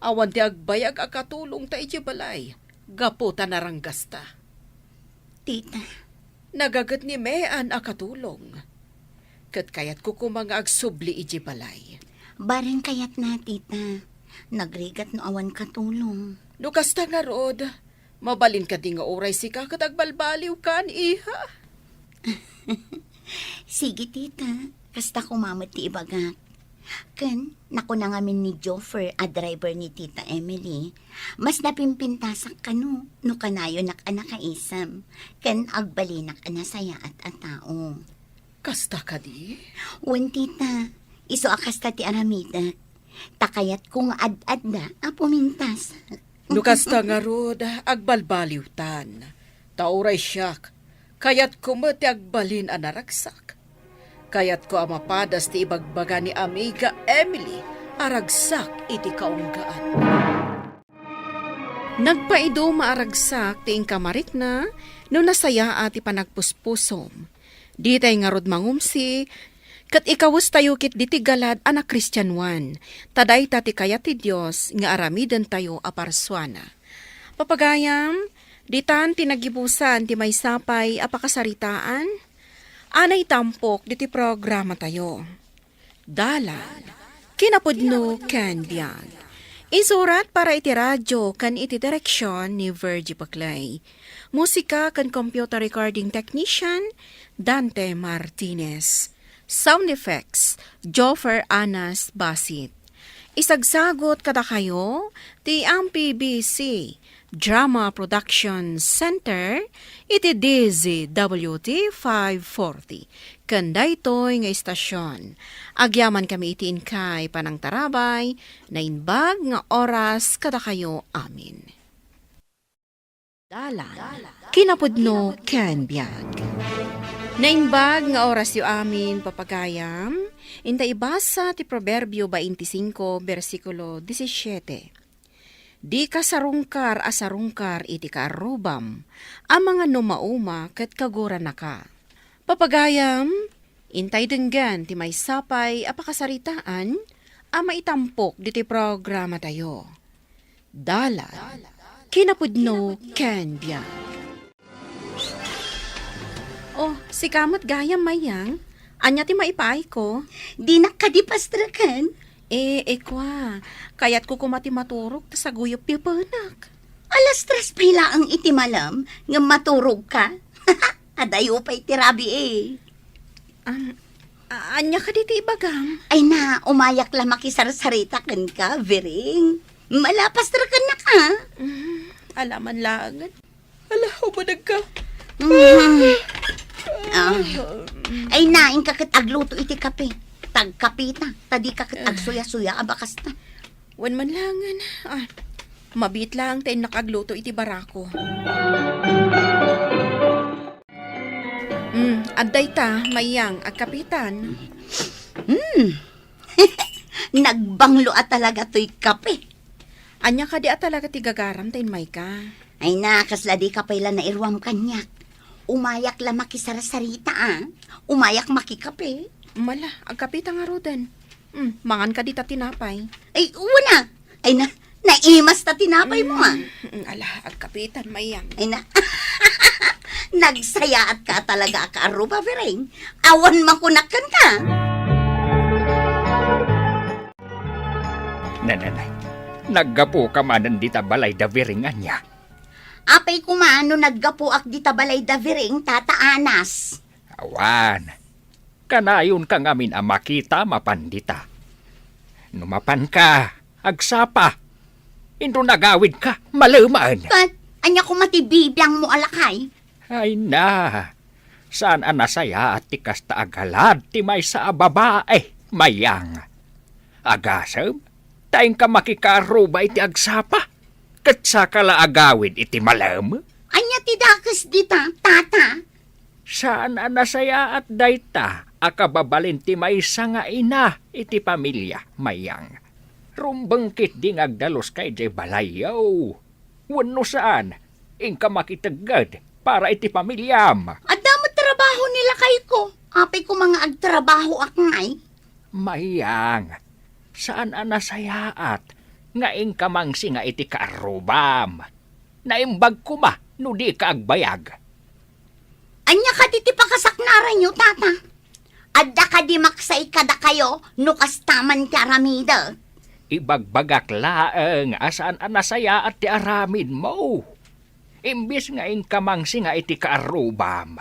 Awan ti agbayag a katulongta idiay balay gapu ta naranggasta. Tita. Nagaget ni Mean a katulong. Ket kayatko koma nga agsubli idiay balay. Bareng kayatna, tita. Nagrigat no awan katulong. No kasta ngarud, mabalin kadi nga uray sika ket agbalbaliwkan, iha? Sige, tita. Kasta koma met ti ibagak. Ken, nakuna ngamin ni Joffer a driver ni Tita Emily, mas napimpintasak kano no kanayonak a nakaisem, ken agbalinak a nasayaat a tao. Kasta kadi? Wen, tita. Isu a kasta ti aramidek. Ta kayatko nga ad-adda a pumintas. No kasta ngarud, agbalbaliwtan. Ta uray siak, kayatko met ti agbalin a naragsak. Kayatko a mapadas ti ibagbaga ni Amiga Emily a ragsak iti kaunggaan. Nagpaiduma a ragsak ti inka marikna no nasayaat ti panagpuspusom. Ditay ngarud mangumsi, ket ikawestayo ketdi ti galad a nakristianoan, ta dayta ti kayat ti Dios nga aramidentayo a parsuana. Papagayam, ditan ti nagibusan ti maysa pay a pakasaritaan a naitampok diti programatayo. Dalan, kinapudno ken biag. Insurat para iti radio ken iti direksion ni Virgie Paclay. Musika ken computer recording technician, Dante Martinez. Sound effects, Joffer Anas Basit. Isagsagot kadakayo ti M P B C Drama Production Center iti D Z W T five forty. Ken daytoy nga istasyon, agyamankami iti inkay panangtarabay, naimbag nga oras kadakayo amin. Dalan, kinapudno ken biag. Naimbag nga orasyo amin, papagayam, inta ibasa ti Proverbio twenty-five, bersikulo disisiete. Dika sarungkar a sarungkar iti kaarrubam, amangan no mauma ket kaguranaka. Papagayam, intay denggen ti maysa pay a pakasaritaan a maitampok ditoy programatayo. Dalan, kinapudno ken biag. Oh, sika met gayam, Mayang. Ania ti maipaayko? Dinak kadi pastreken? Eh, eh, kwa. Kayatko koma ti maturog ta saguyop ti apenak. Alas tres pay laeng iti malem ngem maturogka? Adayo pay ti rabii. Am, a-, ania kadi ti ibagam? Ay na, umayak la makisarsarita kenka, Biring. Malapas ra kennak, a. Mm, alaman laengen. Ala, umadagka. Mhm. Ah. Ay na, inka ket agluto iti kape. Tagkapita, ta dika ket agsuya-suya a bakasta. Wen man laengen. Ah, mabiit laeng ta innak agluto iti barako. Mm, adda ita, Mayang, agkapitan. Mm. Nagbanglo a talaga toy kape. Ania kadi a talaga ti gagaram ta immayka? Ay na, kasla dika pay la nairuam kaniak. Umayak la makisarsarita, a. Umayak makikape. Mala, agkapita ngaruden. Mm, mangan kadi ta tinapay. Ay, wen a. Ay na, naimas ta tinapay mo, a. Mm, mm, ala, agkapitan, Mayang. Ay na, nagsayaatka talaga a kaarruba, Biring. Awan makunak kenka. Nananay, naggapuka manen dita balay da Biring ania? Apay koma no naggapuak dita balay da Biring, Tata Anas? Awan. Kanayonka ngamin a makita mapan dita. No mapanka, agsapa. Inton agawidka, malemen. Ket, ania koma ti bibiangmo a lakay? Ay na, saan a nasayaat ti kasta a galad ti maysa a babae, Mayang. Agasem, ta inka makikaarruba iti agsapa, ket saka la agawid iti malem. Ania ti dakes dita, Tata? Saan a nasayaat dayta a kababalin ti maysa nga ina iti pamilia, Mayang. Rumbeng ketdi nga agdaluska idiay balayyo. Wenno saan, inka makitegged para iti pamiliam. Adda met trabaho ni lakayko. Apay koma nga agtrabahoak ngay? Mayang, saan a nasayaat nga inka mangsinga iti kaarrubam. Naimbag koma no dika agbayag. Ania kadi ti pakasaknaranyo, Tata? Adda kadi maksay kadakayo no kasta man ti aramidek? Ibagbagak laeng a saan a nasayaat ti aramidmo. Imbes nga inka mangsinga iti kaarrubam,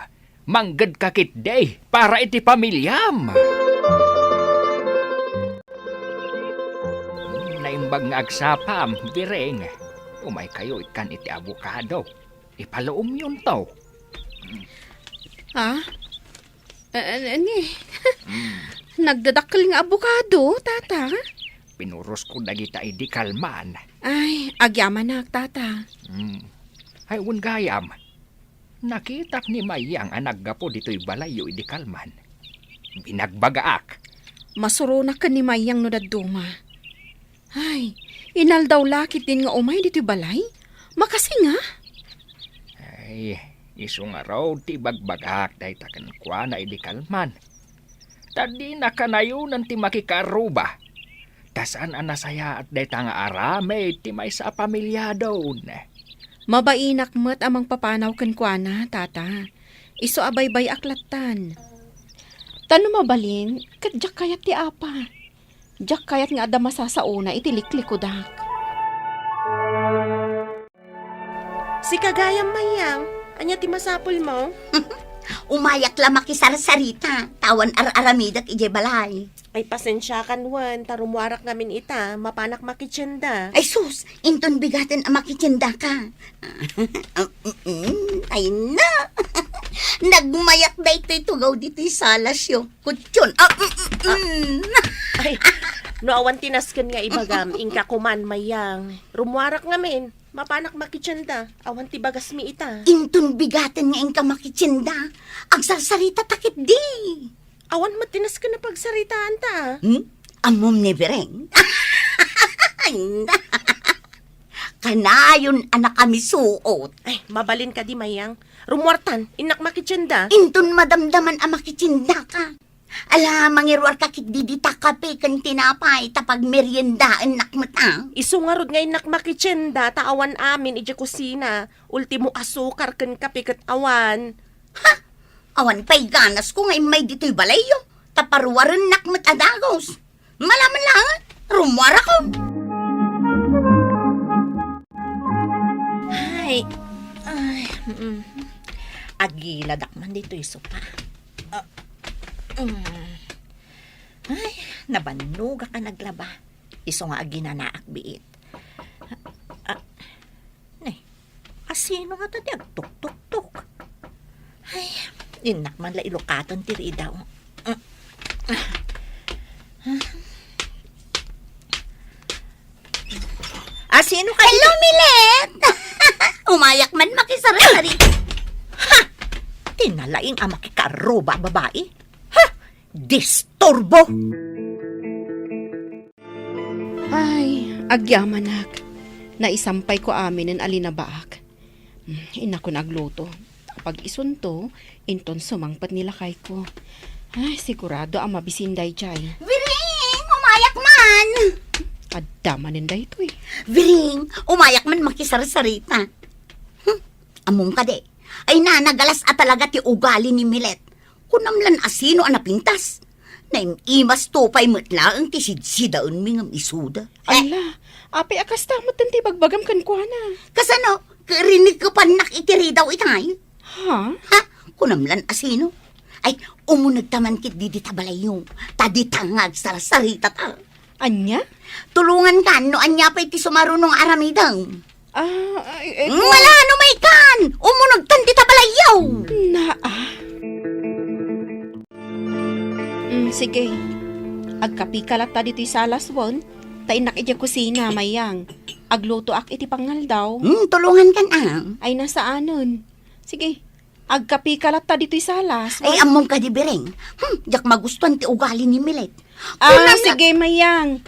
manggedka ketdi para iti pamiliam. Naimbag nga agsapam, Biring. Umaykayo ikkan iti abokado. Ipaluomyonto. Ha? A-, a-, ani? Mm. Nagdadakkel nga abokado, tata? Pinurosko dagita idi kalman. Ay, agyamanak, tata. Mm. Ay, wen gayam. Nakitak ni Mayang a naggapu ditoy balayyo idi kalman. Binagbagaak. Masuronak ken ni Mayang no dadduma. Ay, inaldaw la ketdin nga umay ditoy balay? Makasinga? Ay, isu ngarud ti ibagbagak dayta kenkuana idi kalman. Ta dina kanayonan ti makikaarruba. Ta saan a nasayaat dayta nga aramid ti maysa a pamiliadon. Mabainak met a mangpapanaw kenkuana, tata. Isu a baybay-ak lattan. Ta no mabalin, ket diak kayat ti apa. Diak kayat nga adda masasaona iti liklikudak. Sika gayam, Mayang, ania ti masapulmo? Umayak la makisarsarita, ta awan ar-aramidek idiay balay. Ay, pasensiakan wen, ta rummuarak ngamin ita, mapanak makitienda. Ay sus, inton bigaten a makitiendaka. Ay na! Nagmayak daytoy tugaw ditoy salasyo. Kutyon. Ah, mm, mm, mm. Ay, no awan ti nasken nga ibagam, inka koman, Mayang. Rummuarak ngamin, mapanak makitienda. Awan ti bagasmi ita. Inton bigaten nga inka makitienda, agsarsarita ta ketdi. Awan met ti nasken a pagsaritaanta, a. Hmm? Ammom ni Biring? Kanayon a nakamisuot. Ay, mabalin kadi, Mayang. Rummuartan, innak makitienda. Inton madamdaman a makitiendaka. Ala, mangiruarka ketdi dita kape ken tinapay ta pagmeriendaennak met, a. Isu ngarud nga innak makitienda ta awan amin idiay kusina. Ultimo asukar ken kape ket awan. Ha? Awan pay ganasko nga immay ditoy balayyo, ta paruarennak met a dagus. Malaman laeng, rummuarako. Ay, ay, mm. Agiladak man ditoy sopa. Ah, mm. Ay, nabannogak a naglaba. Isu nga aginanaak biit. Ah, ah, Ne, asino ngata ti agtuktuktok? Ay, innak man la ilukaton ti ridaw. Asino kadi? Hello, Milet! Umayak man makisarasari. Ha! Ti nalaing a makikaarruba a babai. Ha! Disturbo! Ay, agyamanak. Naisampayko aminen a linabaak. Hmm, innakon agluto. Pag-isunto, inton sumangpet ni lakayko. Ay, sigurado a mabisin daydiay. Biring, umayak man! Adda manen daytoy. Biring, umayak man makisarsarita. Hmm, ammom kadi? Ay na, nagalas a talaga ti ugali ni Milet. Kunam lan asino a napintas. Naim-imasto pay met laeng ti sidsidaenmi ngem isuda. Ala, apay a kasta met ti ibagbagam kenkuana? Kasano? Rinikkepannak iti ridaw itay? Ha? Ha? Kunam lan asino? Ay, umunegta man ketdi dita balayyo. Ta dita nga agsarsarita ta. Ania? Tulongankan no ania pay ti sumaruno nga aramidem. Ah, ay, ay, Wala no maykan! Umunegtan dita balayyo! Naa. Mm, sige. Agkapika latta ditoy salas wen, ta innak idiay kusina, Mayang. Aglutoak iti pangaldaw. Hmm, tulongankan, a. Ay, na saanen. Sige. Agkapika latta ditoy salas. Ay, ammom kadi, Biring? Hmm, diak magustuan ti ugali ni Milet. Ah, kunam la- sige, Mayang.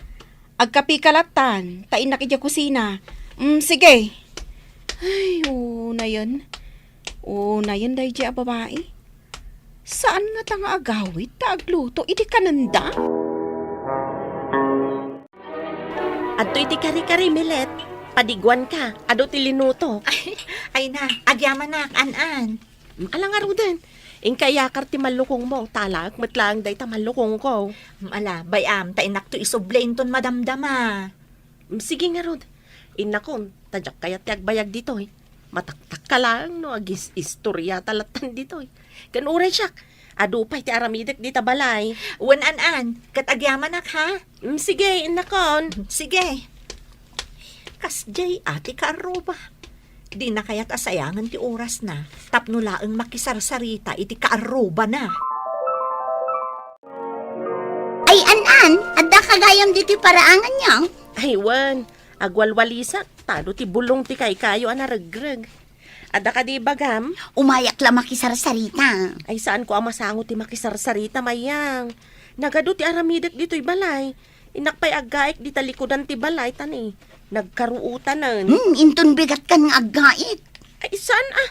Agkapika lattan, ta innak idiay kusina. Mm, sige. Ay, unayen. Unayen daydiay a babai. Saan ngata nga agawid ta agluto idi kanenda? Adtoy ti kari-kari, Milet. Padiguanka, adu ti linuto. Ay, ay na, agyamanak, an-an. Mm, ala ngaruden. Inka iyakar ti mallukongmo, talaek met laeng dayta mallukongko. Ala, bay-am, ta innakto isubli inton madamdama. Mm, sige ngarud. Innakon, ta diak kayat ti agbayag ditoy. Mataktakka laeng no agis-istoriata lattan ditoy. Ken uray siak, adu pay ti aramidek dita balay. Wen an-an, ket agyamanak, ha? Mm, sige, innakon. Sige. Kasdiay a ti kaarruba. Dina kayat a sayangen ti orasna tapno laeng makisarsarita iti kaarrubana. Ay, an-an, adda ka gayam ditoy paraanganyo? Ay, wen, agwalwalisak, tano ti bulong ti kaykayo a naregreg. Adda kadi ibagam? Umayak la makisarsarita. Ay, saanko a masango ti makisarsarita, Mayang. Nagadu ti aramidek ditoy balay. Innak pay aggaik dita likudan ti balay, ta ni nagkaruotanen. Hmm, inton bigat kan nga aggaik. Ay, saan a?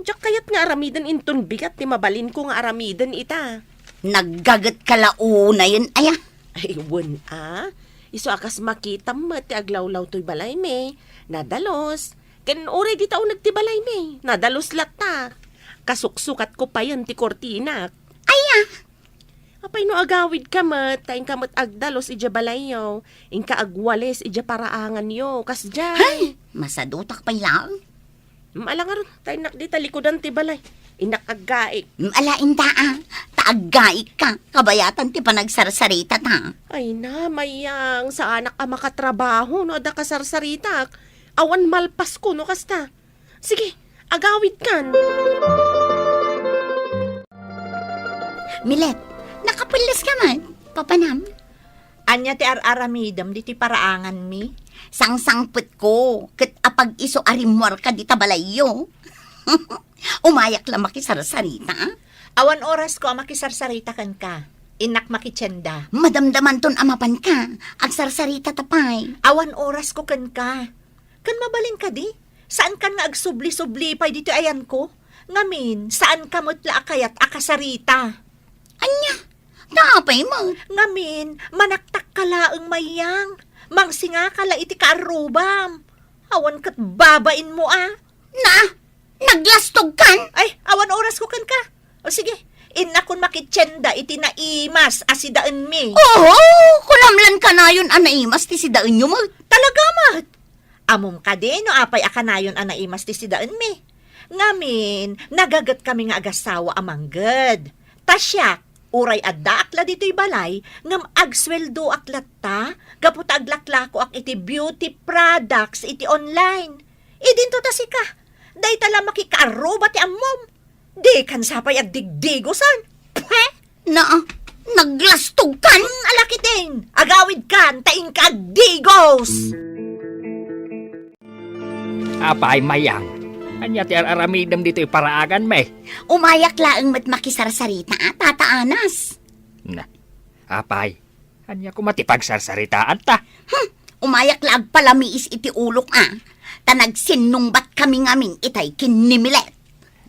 Diak kayat nga aramiden inton bigat ti mabalinko nga aramiden ita. Naggaget ka la unayen, aya? Ay, wen a. Isu a kas makitam met ti aglawlaw toy balaymi. Nadalus. Ken uray dita uneg ti balaymi. Nadalus latta. Kasuksukatko payen ti kurtinak. Aya? Apay no agawidka met, ta inka met agdalus idiay balayyo, inka agwalis idiay paraanganyo, kasdiay. Hay! Masadutak pay laeng. Mm, ala ngarud, ta innak dita likudan ti balay. Innak aggaik. Mm, ala inta a, ta aggaik ka, kabayatan ti panagsarsarita ta. Ay na, Mayang, saanak a makatrabaho no adda kasarsaritak. Awan malpasko no kasta. Sige, agawidkan. Milet, nakapelles ka man, papanam? Ania ti ar-aramidem ditoy paraanganmi? Sangsangpetko, ket apag-isu a rimmuarka dita balayyo. Umayak la makisarsarita. Awan orasko a makisarsarita kenka. Innak makitienda. Madamdamanton a mapanka. Agsarsarita ta pay. Awan orasko kenka. Ken mabalin kadi, saankan nga agsubli-subli pay ditoy ayanko? Ngamin, saanka met la a kayat a kasarita. Ania? Ta apay met? Ngamin, manaktakka laeng, Mayang. Mangsingaka la iti kaarrubam. Awan ket babainmo a. Na, naglastogkan? Ay, awan orasko kenka. O sige, innakon makitienda iti naimas a sidaenmi. Oho, kunam lan kanayon a naimas ti sidaenyo met. Talaga met? Ammom kadi no apay a kanayon a naimas ti sidaenmi? Ngamin, nagagetkami nga agassawa a mangged. Ta siak, uray addaak la ditoy balay, ngem agsueldoak latta gapu ta aglaklakoak iti beauty products iti online. Idinto ta sika, dayta la makikaarruba ti ammom. Dikan sa pay agdigdigosan. Pwe! Na, naglastogkan? Mm, ala ketdin, agawidkan, ta inka agdigos. Apay, Mayang, ania ti ar-aramidem ditoy paraanganmi? Umayak laeng met makisarsarita, Tata Anas. Na, apay, ania koma ti pagsarsaritaanta? Hmm, umayak la agpalamiis iti ulok a, ta nagsinnungbat kami ngamin itay ken ni Milet.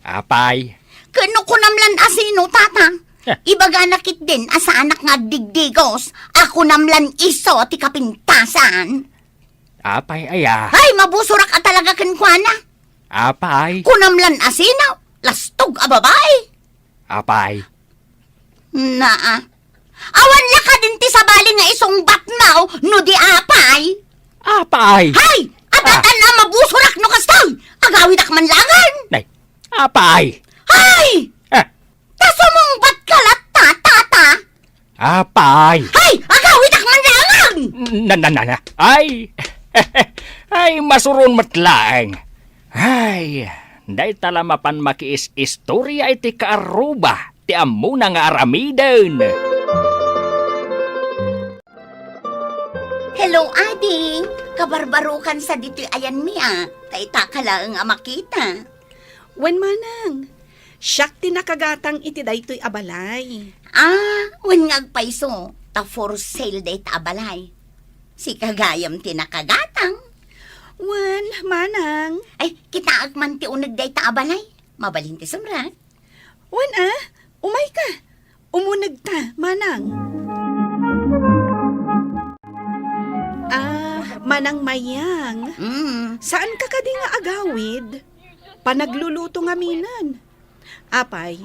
Apay. Ken no kunam lan a sino, Tata? Eh. Ibagana ketdin a saanak nga agdigdigos, a kunam lan isu ti kapintasan. Apay aya? Ay, mabusorak a talaga kenkuana. Apay. Kunam lan a sino, lastog a babai. Apay. Naa. Awan la kadin ti sabali nga isungbatmo no di apay? Apay! Hay! Ah. Adda tan a mabusorak no kastoy! Agawidak man laengen! Nay, apay! Hay! Ah. Ta sumungbat ka latta, Tata! Apay! Hay! Agawidak man laengen! Na, na, na, na. Ay! Ay, masuron met laeng. Ay, dayta la mapan makiis-istoria iti kaarruba ti ammona nga aramiden. Hello, Ading. Kabarbarokan sa ditoy ayanmi a. Dayta ka laeng a makita. Wen, Manang. Siak ti nakagatang iti daytoy a balay. Ah, wen nga agpayso, ta for sale dayta a balay. Sika gayam ti nakagatang. Wen, Manang. Ay, kitaek man ti uneg dayta a balay. Mabalin ti sumrek. Wen a, umayka. Umunegta, Manang. Ah, Manang Mayang. Mm. Saanka kadi nga agawid? Panagluluto ngaminen. Apay,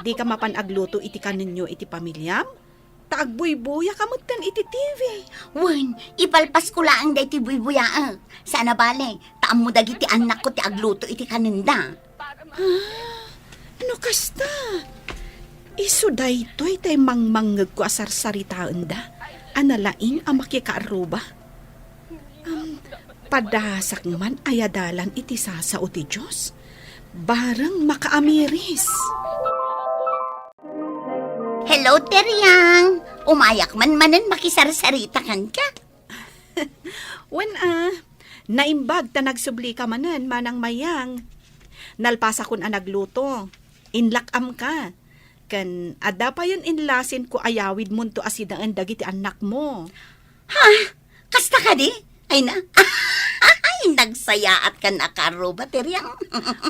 Dika mapan agluto iti kanenyo iti pamiliam? Ta agbuybuyaka metten iti T V. Wen, ipalpasko laeng daytoy buybuyaek. Saan a bale, ta ammo dagiti annakko ti agluto iti kanenda. Ah, no kasta, isu daytoy tay mangmangngegko a sarsaritaenda a nalaing a makikaarruba. Am, padasak man a yadalan iti sasao ti Dios. Bareng makaamiris. Hello, Teriang. Umayak man manen makisarsarita kenka. Wen a, naimbag ta nagsublika manen, Manang Mayang. Nalpasakon a nagluto. Inlak-amka. Ken adda payen inlasinko a yawidmonto a sinaen dagiti annakmo. Ha? Kasta kadi? Ay na. Ay, nagsayaatka a kaarruba, Teriang.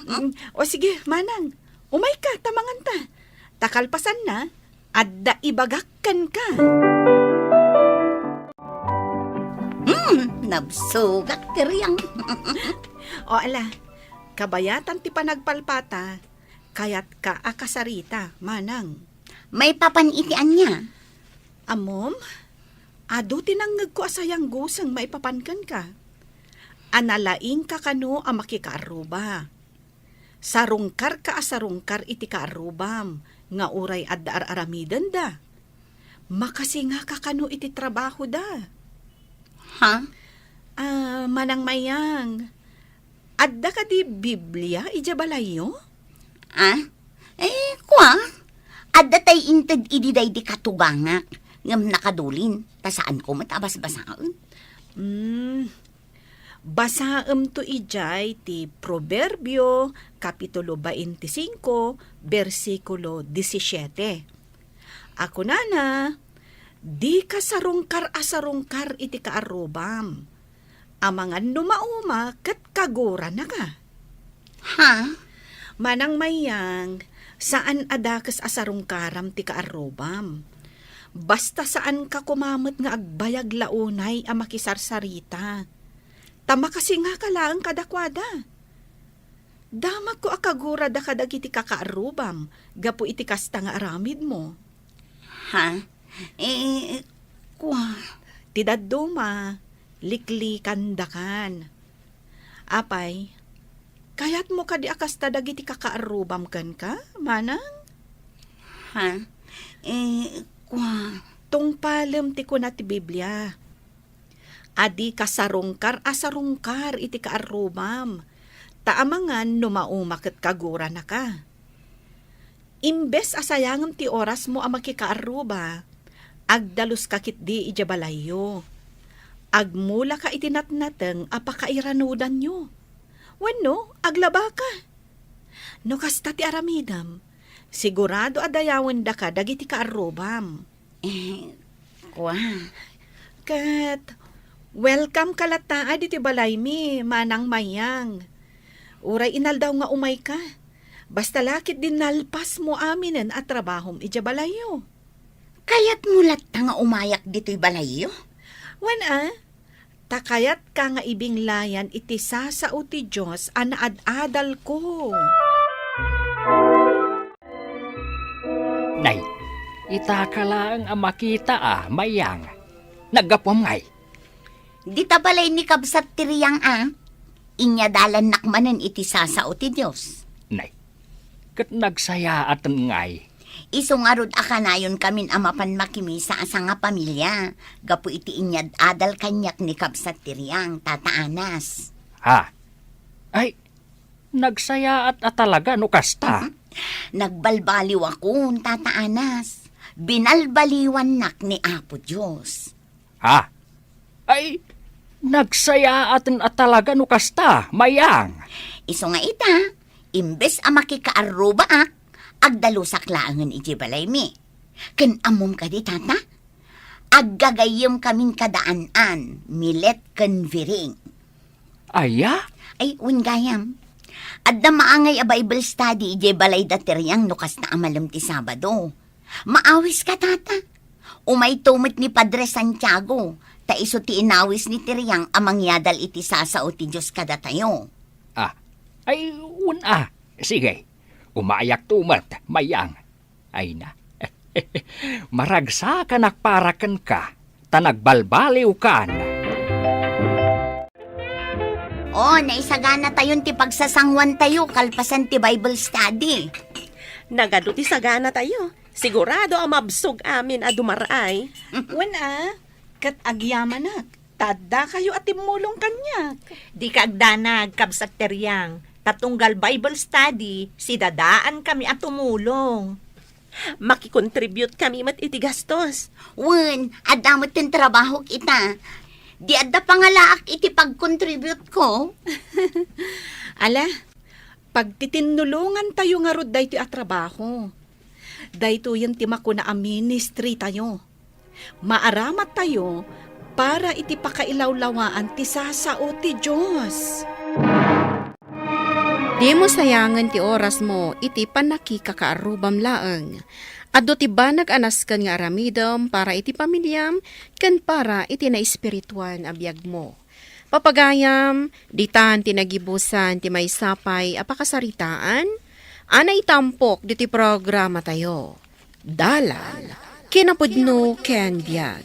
Mm, o sige, Manang. Umayka, ta manganta. Ta kalpasanna, adda ibagak kenka. Hmm, nabsogak, Teriang. O ala, kabayatan ti panagpalpata, kayatka a kasarita, Manang. Maipapan iti ania? Ammom, adu ti nangngegko a sayangguseng maipapan kenka. A nalaingka kano a makikaarruba. Sarungkarka a sarungkar iti kaarrubam nga uray adda ar-aramidenda. Makasingaka kano iti trabahoda. Ha? Ah, Manang Mayang, adda kadi Biblia idiay balayyo? Ah? Eh, kua? Adda tay inted idi daydi katugangak, ngem nakadulin, ta saanko met a basbasaen. Hmm. Basaemto idiay ti Proverbio, Kapitulo twenty-five, bersikulo disisiete. A kunana, "Dika sarungkar a sarungkar iti kaarrubam. Amangan no mauma ket kaguranaka." Ha? Manang Mayang, saan a dakes a sarungkaram ti kaarrubam. Basta saanka koma met nga agbayag la unay a makisarsarita. Ta makasingaka laeng kadakuada. Damagko a kagurada kadagiti kakaarrubam gapu iti kasta nga aramidmo. Ha? Eh, kua? Ti dadduma, liklikandakan. Apay, kayatmo kadi a kasta dagiti kakaarrubam kenka, Manang? Ha? Eh, kua? Tungpalem ti kuna ti Biblia. A dika sarungkar a sarungkar iti kaarrubam, ta amangan no mauma ket kaguranaka. Imbes a sayangem ti orasmo a makikaarruba, agdaluska ketdi idiay balayyo. Agmulaka iti natnateng a pakairanudanyo. Wenno, aglabaka. No kasta ti aramidem, sigurado a dayawendaka dagiti kaarrubam. Eh, kua? Ket, welcome ka latta ditoy balaymi, Manang Mayang. Uray inaldaw nga umayka, basta la ketdi nalpasmo aminen a trabahom idiay balayyo. Kayatmo latta nga umayak ditoy balayyo? Wen a, ta kayatka nga ibinglayan iti sasao ti Dios a naad-adalko. Nay, itaka laeng a makita a, Mayang. Naggapuam ngay? Dita balay ni kabsat ti Riang a, inyadalannak manen iti sasao ti Dios. Nay, ket nagsayaaten ngay? Isu ngarud a kanayonkamin a mapan makimisa a sangapamilia, gapu iti inyad-adal kaniak ni kabsat ti Riang, Tata Anas. Ha? Ay, nagsayaat a talaga no kasta. Nagbalbaliwakon, Tata Anas. Binalbaliwannak ni Apo Dios. Ha? Ay, nagsayaaten a talaga no kasta, Mayang. Isu nga ita, imbes a makikaarrubaak, agdalusak laengen idiay balaymi. Ken ammom kadi, Tata? Aggagayyemkamin kada An-an, Milet, ken Viring. Aya? Ay, wen gayam. Adda maangay a Bible study idiay balayda ti Riang no kasta a malem ti Sabado. Maawiska, Tata. Umayto met ni Padre Santiago, ta isu ti inawis ni ti Riang a mangyadal iti sasao ti Dios kadatayo. Ah, ay, wen a. Sige, umayakto met, Mayang. Ay na. Maragsakanak para kenka, ta nagbalbaliwkan. O, naisagana tayon ti pagsasanguan tayo kalpasan ti Bible study. Nagadu ti sagana tayo. Sigurado a mabsog amin a dumaraay. Wen a, ket agyamanak, ta adda kayo a timmulong kaniak. Di ka agdanag, kabsat ti riang, ta tunggal Bible study, sidadaan kami a tumulong. Makikontribute kami met iti gastos. Wen, adda met ti trabahok ita. Di adda pangalaak iti pagkontribute ko. Ala, pagtitinnulongan tayo ngarud daytoy a trabaho. Daytoyen ti makuna a ministry tayo. Maaramat tayo para iti pakailawlawaan ti sasao ti Dios. Dimo sayangen ti orasmo iti pannakikakaarrubam laeng. Adu ti banag a nasken nga aramidem para iti pamiliam ken para iti naespirituan a biagmo. Papagayam, ditan ti nagibusan ti maysa pay a pakasaritaan a naitampok ditoy programatayo. Dalan, kinapudno ken biag.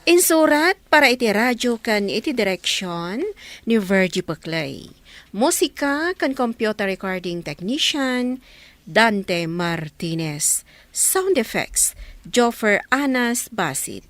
Insurat para iti radio ken iti direksion ni Virgie Peclay. Musika ken computer recording technician, Dante Martinez. Sound effects, Joffer Anas Basit.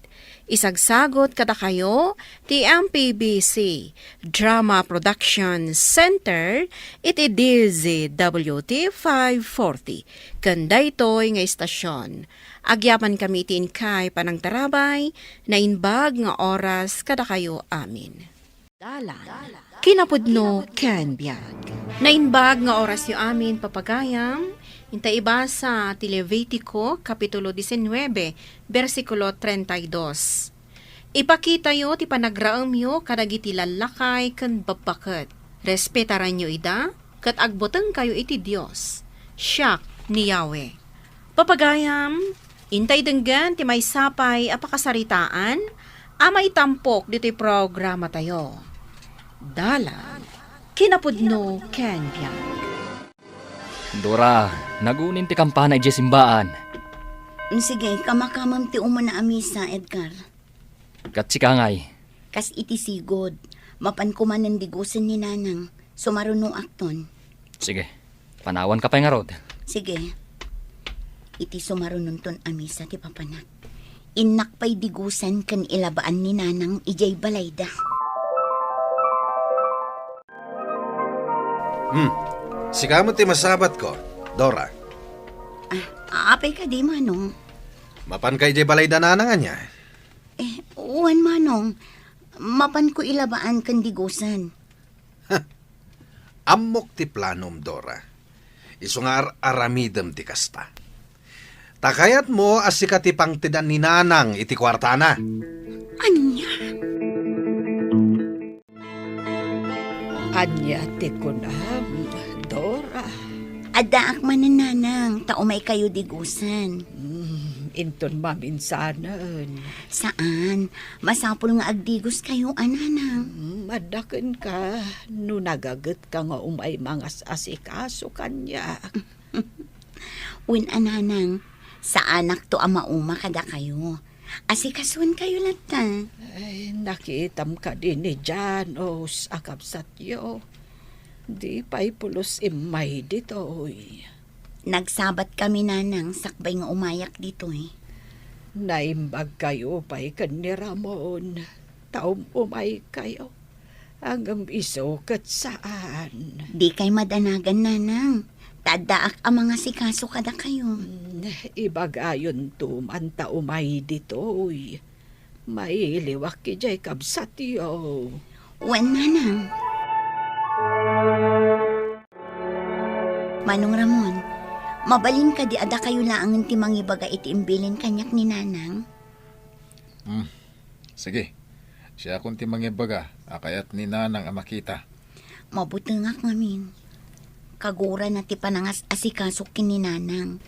Isagsagot kadakayo ti M P B C Drama Production Center iti D Z W T five forty. Ken daytoy nga istasion, agyaman kami iti inkay panangtarabay, naimbag nga oras kadakayo amin. Dalan, kinapudno ken biag. Naimbag nga orasyo amin, papagayam, inta ibasa ti Levitico, Kapitulo diecinueve, bersikulo treinta y dos. Ipakitayo ti panagraemyo kadagiti lallakay ken babbaket. Respetaranyo ida, ket agbutengkayo iti Dios. Siak ni Yahweh. Papagayam, intay denggen ti maysa pay a pakasaritaan a maitampok ditoy programatayo. Dalan, kinapudno ken biag. Dora, nagunin ti kampana idiay simbaan. Mm, sige, kamakamem ti umuna a misa, Edgar. Ket sika ngay? Kas iti sigud, mapan koma nen digusen ni Nanang, sumarunoakton. Sige, panawanka pay ngarud. Sige. Iti sumarunonton a misa ti papanak, innak pay digusen ken ilabaan ni Nanang idiay balayda. Hmm. Sika met ti masabatko, Dora. Ah, apay kadi, Manong? Mapanka idiay balayda Nanang ania? Eh, wen, Manong. Mapanko ilabaan ken digusen. Ammok ti planom, Dora. Isu nga ar-aramidem ti kasta. Ta kayatmo a sika ti pangtedan ni Nanang iti kuartana. Ania? Ania ti kunam, Dora? Addaak manen, Nanang, ta umaykayo digusen. Hmm, inton maminsanen. Saan. Masapul nga agdigoskayo a, Nanang. Hmm, adda kenka no nagagetka nga umay mangas-asikaso kaniak. Wen a, Nanang, saanakto a mauma kadakayo. Asikasuenkayo latta. Ay, nakitam kadi ni Janos a kabsatyo. Di pay pulos immay ditoy. Nagsabat kami, Nanang, sakbay nga umayak ditoy. Naimbagkayo pay ken ni Ramon, ta um-umaykayo. Ngem isu ket saan. Dikay madanagan, Nanang. Ta addaak a mangasikaso kadakayo. Hmm, ibagayonto man ta umay ditoy. Mailiwak idiay kabsatyo. Wen, Nanang. Manong Ramon, mabalin kadi a dakayo laengen ti mangibaga iti imbilin kaniak ni Nanang? Hmm. Sige. Siakon ti mangibaga a kayat ni Nanang a makita. Mabutengak ngamin. Kagurana ti panangas-asikasok ken ni Nanang.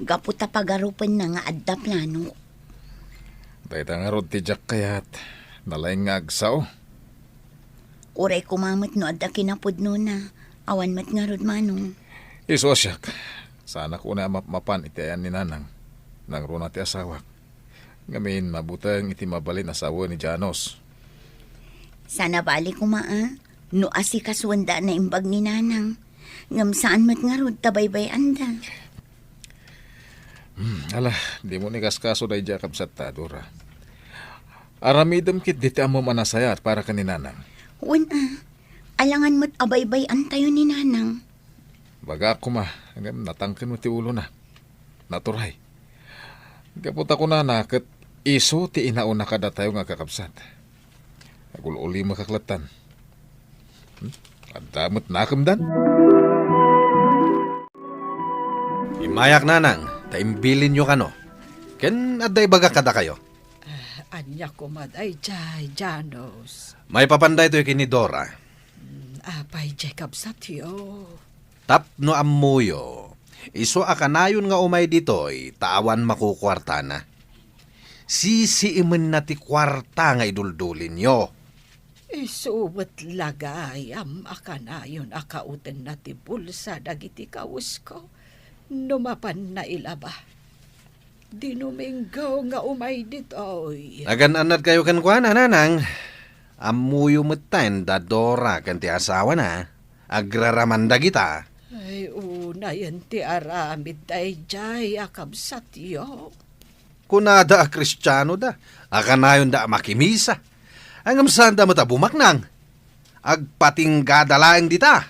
Gapu ta pagarupenna nga adda planok. Dayta ngarud ti diak kayat. Nalaing nga agsao. Uray koma met no adda kinapudnona. Awan met ngarud, Manong. Isu a siak. Saanak unay a mapmapan iti ayan ni Nanang. Nangruna ti asawak. Ngamin, mabuteng iti mabalin a sawen ni Janos. Sana bali koma a, no asikasuenda a naimbag ni Nanang. Ngem saan met ngarud ta baybay-anda. Hmm, ala, dimo ni kaskaso daydiay a kabsatta, Dora. Aramidem ketdi ti ammom a nasayaat para ken ni Nanang. Wen a, alangan met a baybay-antayo ni Nanang. Bagak koma, ngem natangken met ti ulona. Naturay. Gapu ta kunana ket isu ti inauna kadatayo nga agkakabsat. Agul-ulimekak lattan. Hmm? Adda met nakemdan? Immayak, Nanang, ta imbilinyo kano. Ken adda ibagak kadakayo. Ah, ania koma daydiay, Janos? Maipapan daytoy ken ni Dora. Hmm, apay diay kabsatyo? Tapno ammoyo, isu a kanayon nga umay ditoy ta awan makukuartana. Sisiimenna ti kuarta nga iduldulinyo. Isu met la gayam a kanayon a kaotenna ti bulsa dagiti kawesko no mapanna ilaba. Di Domingo nga umay ditoy. Nagan-annadkayo kenkuana, Nanang. Ammoyo metten da Dora ken ti asawana. Agraraman dagita. Ay, unayen ti aramid daydiay a kabsatyo. Kunada a Kristiano da, a kanayonda a makimisa. Ngem saanda met a bumaknang. Agpatinggada laeng dita.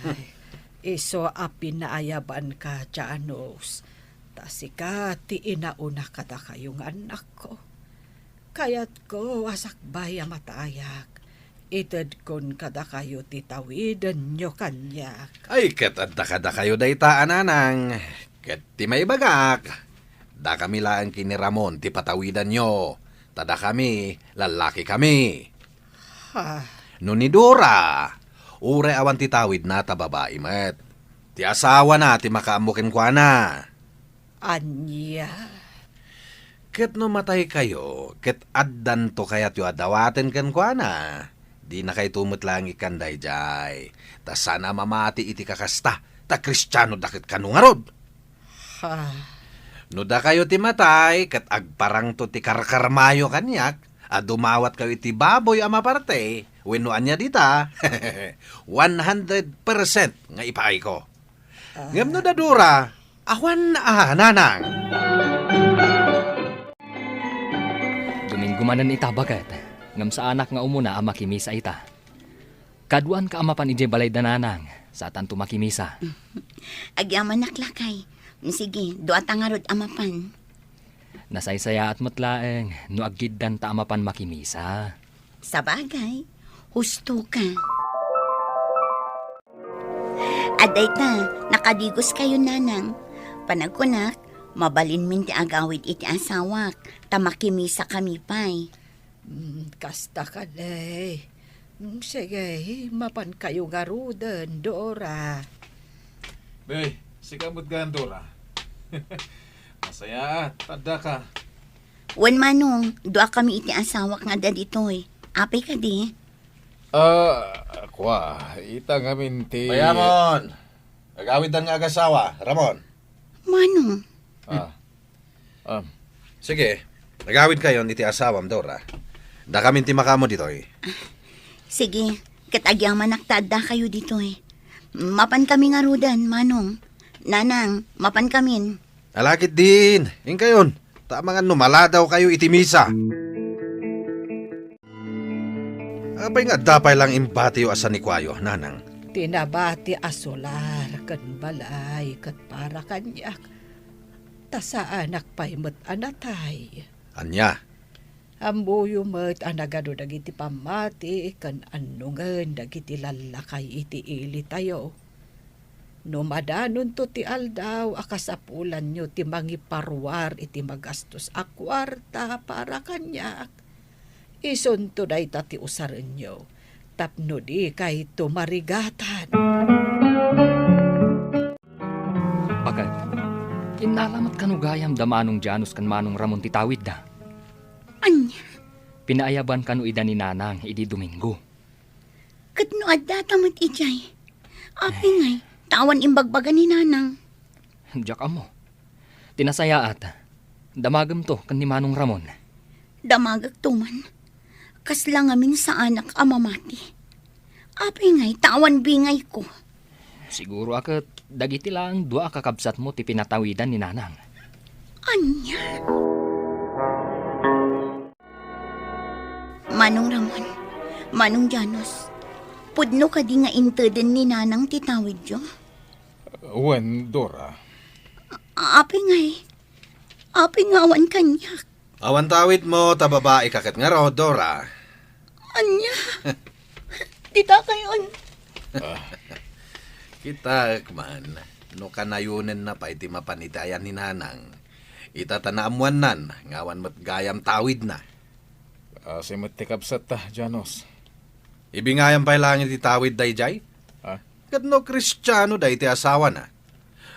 Ay, isu a pinaayabanka, Janos. Ta sika ti inauna kadakayo nga annakko. Kayatko a sakbay a matayak, itedkon kadakayo ti tawidenyo kaniak. Ay, ket adda kadakayo dayta a Nanang. Ket ti maibagak, dakami laeng ken ni Ramon ti patawidanyo, ta dakami, lallakikami. Ha? No ni Dora, uray awan ti tawidna ta babai met. Ti asawana ti makaammo kenkuana. Ania? Ket no mataykayo, ket addanto kayatyo a dawaten kenkuana, dinakayto met laeng ikkan daydiay, ta saan a mamati iti kakasta, ta Kristiano da ket kano ngarud. Ha? No dakayo ti matay, ket agparangto ti karkarmayo kaniak, a dumawatkayo iti baboy a maparte, wenno ania dita, one hundred percent nga ipaayko. Ah. Ngem no da Dora, awan a, Nanang. Domingo manen ita, baket, ngem saanak nga umuna a makimisa ita. Kaduanka a mapan idiay balay da Nanang, saantanto makimisa. Agyamanak, lakay. Sige, duata ngarud a mapan. Nasaysayaat met laeng no aggiddanta a mapan makimisa. Sabagay, husto ka. Adda ita, nakadigoskayo, Nanang. Panagkunak, mabalinmin ti agawid iti asawak, ta makimisakami pay. Mm, kasta kadi. Mm, sige, mapankayo ngaruden, Dora. Be, sika met gayam, Dora. Masayaat, addaka. Wen, Manong, duakami iti asawak nga adda ditoy. Apay kadi? Ah, kua, ita ngamin ti Bayamon! Agawiddan nga agasawa, Ramon. Manong. Ah. Ah. Sige, agawidkayon iti asawam, Dora. Dakamin ti makaammo ditoy. Sige, ket agyamanak ta addakayo ditoy. Mapankami ngaruden, Manong. Nanang, mapankamin. Ala ketdin, inkayon, ta amangan no maladawkayo iti misa. Apay nga adda pay laeng imbatiyo a sanikuayo, Nanang? Ti nabati a solar ken balay ket para kaniak, ta saanak pay met a natay. Ania? Ammoyo met a nagadu dagiti pammati ken annongen dagiti lallakay iti ilitayo. No madanonto ti aldaw a kasapulanyo ti mangiparuar iti magastos a kuarta para kaniak, isunto dayta ti usarenyo tapno dikayto marigatan. Baket, innala met kano gayam da Manong Janus ken Manong Ramon ti tawidda? Ania? Pinaayaban kano ida ni Nanang idi Domingo. Ket no addata met idiay, apay ngay ta awan imbagbaga ni Nanang? Diak ammo. Pinasayaat, damagemto ken ni Manong Ramon. Damagekto man. Kasla ngamin saanak a mamati. Apay ngay ta awan bingayko? Siguro a ket dagiti laeng dua a kakabsatmo ti pinatawidan ni Nanang. Ania? Manong Ramon, Manong Janos, pudno kadi nga inteden ni Nanang ti tawidyo? Wen, Dora. Apay ngay? Apay nga awan kaniak? Awan tawidmo ta babaika ket ngarud, Dora. Ania? Dita kayon. Kitaek man, no kanayonenna pay ti mapan iti ayan ni Nanang. Ita ta naammoannan nga awan met gayam tawidna. Asi met ti kabsatta, Janos. Ibingayam pay laeng iti tawid daydiay? Ah? Ket no Kristiano daytoy asawana,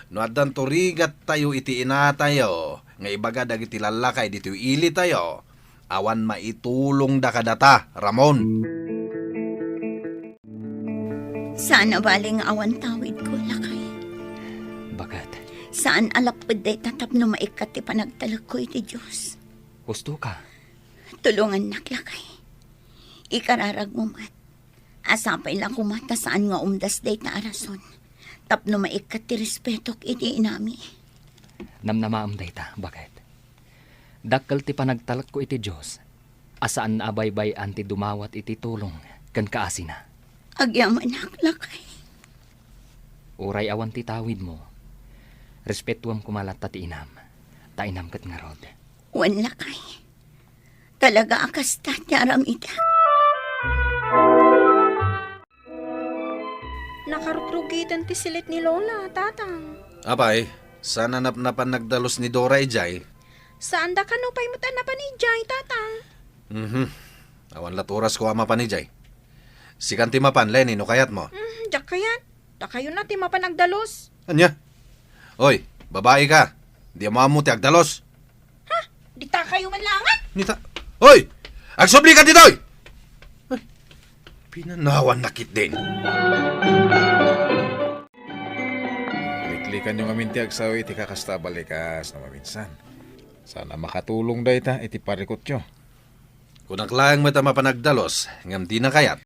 no addanto rigattayo iti inatayo nga ibaga dagiti lallakay ditoy ilitayo, awan maitulongda kadata, Ramon. Saan a bale nga awan tawidko, lakay. Baket? Saan a lapped dayta tapno maikkat ti panagtalekko iti Dios. Husto ka. Tulongannak, lakay. Ikararagmo met. A sapay la koma ta saan nga umdas dayta a rason tapno maikkat ti respetok iti inami. Namnamaem dayta, baket? Dakkel ti panagtalekko iti Dios a saan a baybay-an ti dumawat iti tulong ken kaasina. Agyamanak, lakay. Uray awan ti tawidmo, respetuem koma latta ti inam, ta inam ket ngarud. Wen, lakay. Talaga a kasta ti aramidek. Nakarugrugiten ti silit ni Lola, Tatang. Apay, saan a napnapan nagdalus ni Dora idiay? Saan da kano pay met a napan idiay, Tatang? Mhm. Awan lat orasko a mapan idiay. Sikan ti mapan, Lenny, no kayatmo. Mm, diak kayat. Dakayo na ti mapan agdalus. Ania? Oy, babai ka. Di mo ammo ti agdalus. Ha? Dita kayo man langan? Nita. Oy! Agsubli ka ditoy! Ay, pinanawan na ketdin. Liklikan yo ngamin ti agsaw iti kakasta a balikas no maminsan. Saan a makatulong dayta iti parikutyo. Kunak laeng met a mapan agdalus, ngem dina kayat.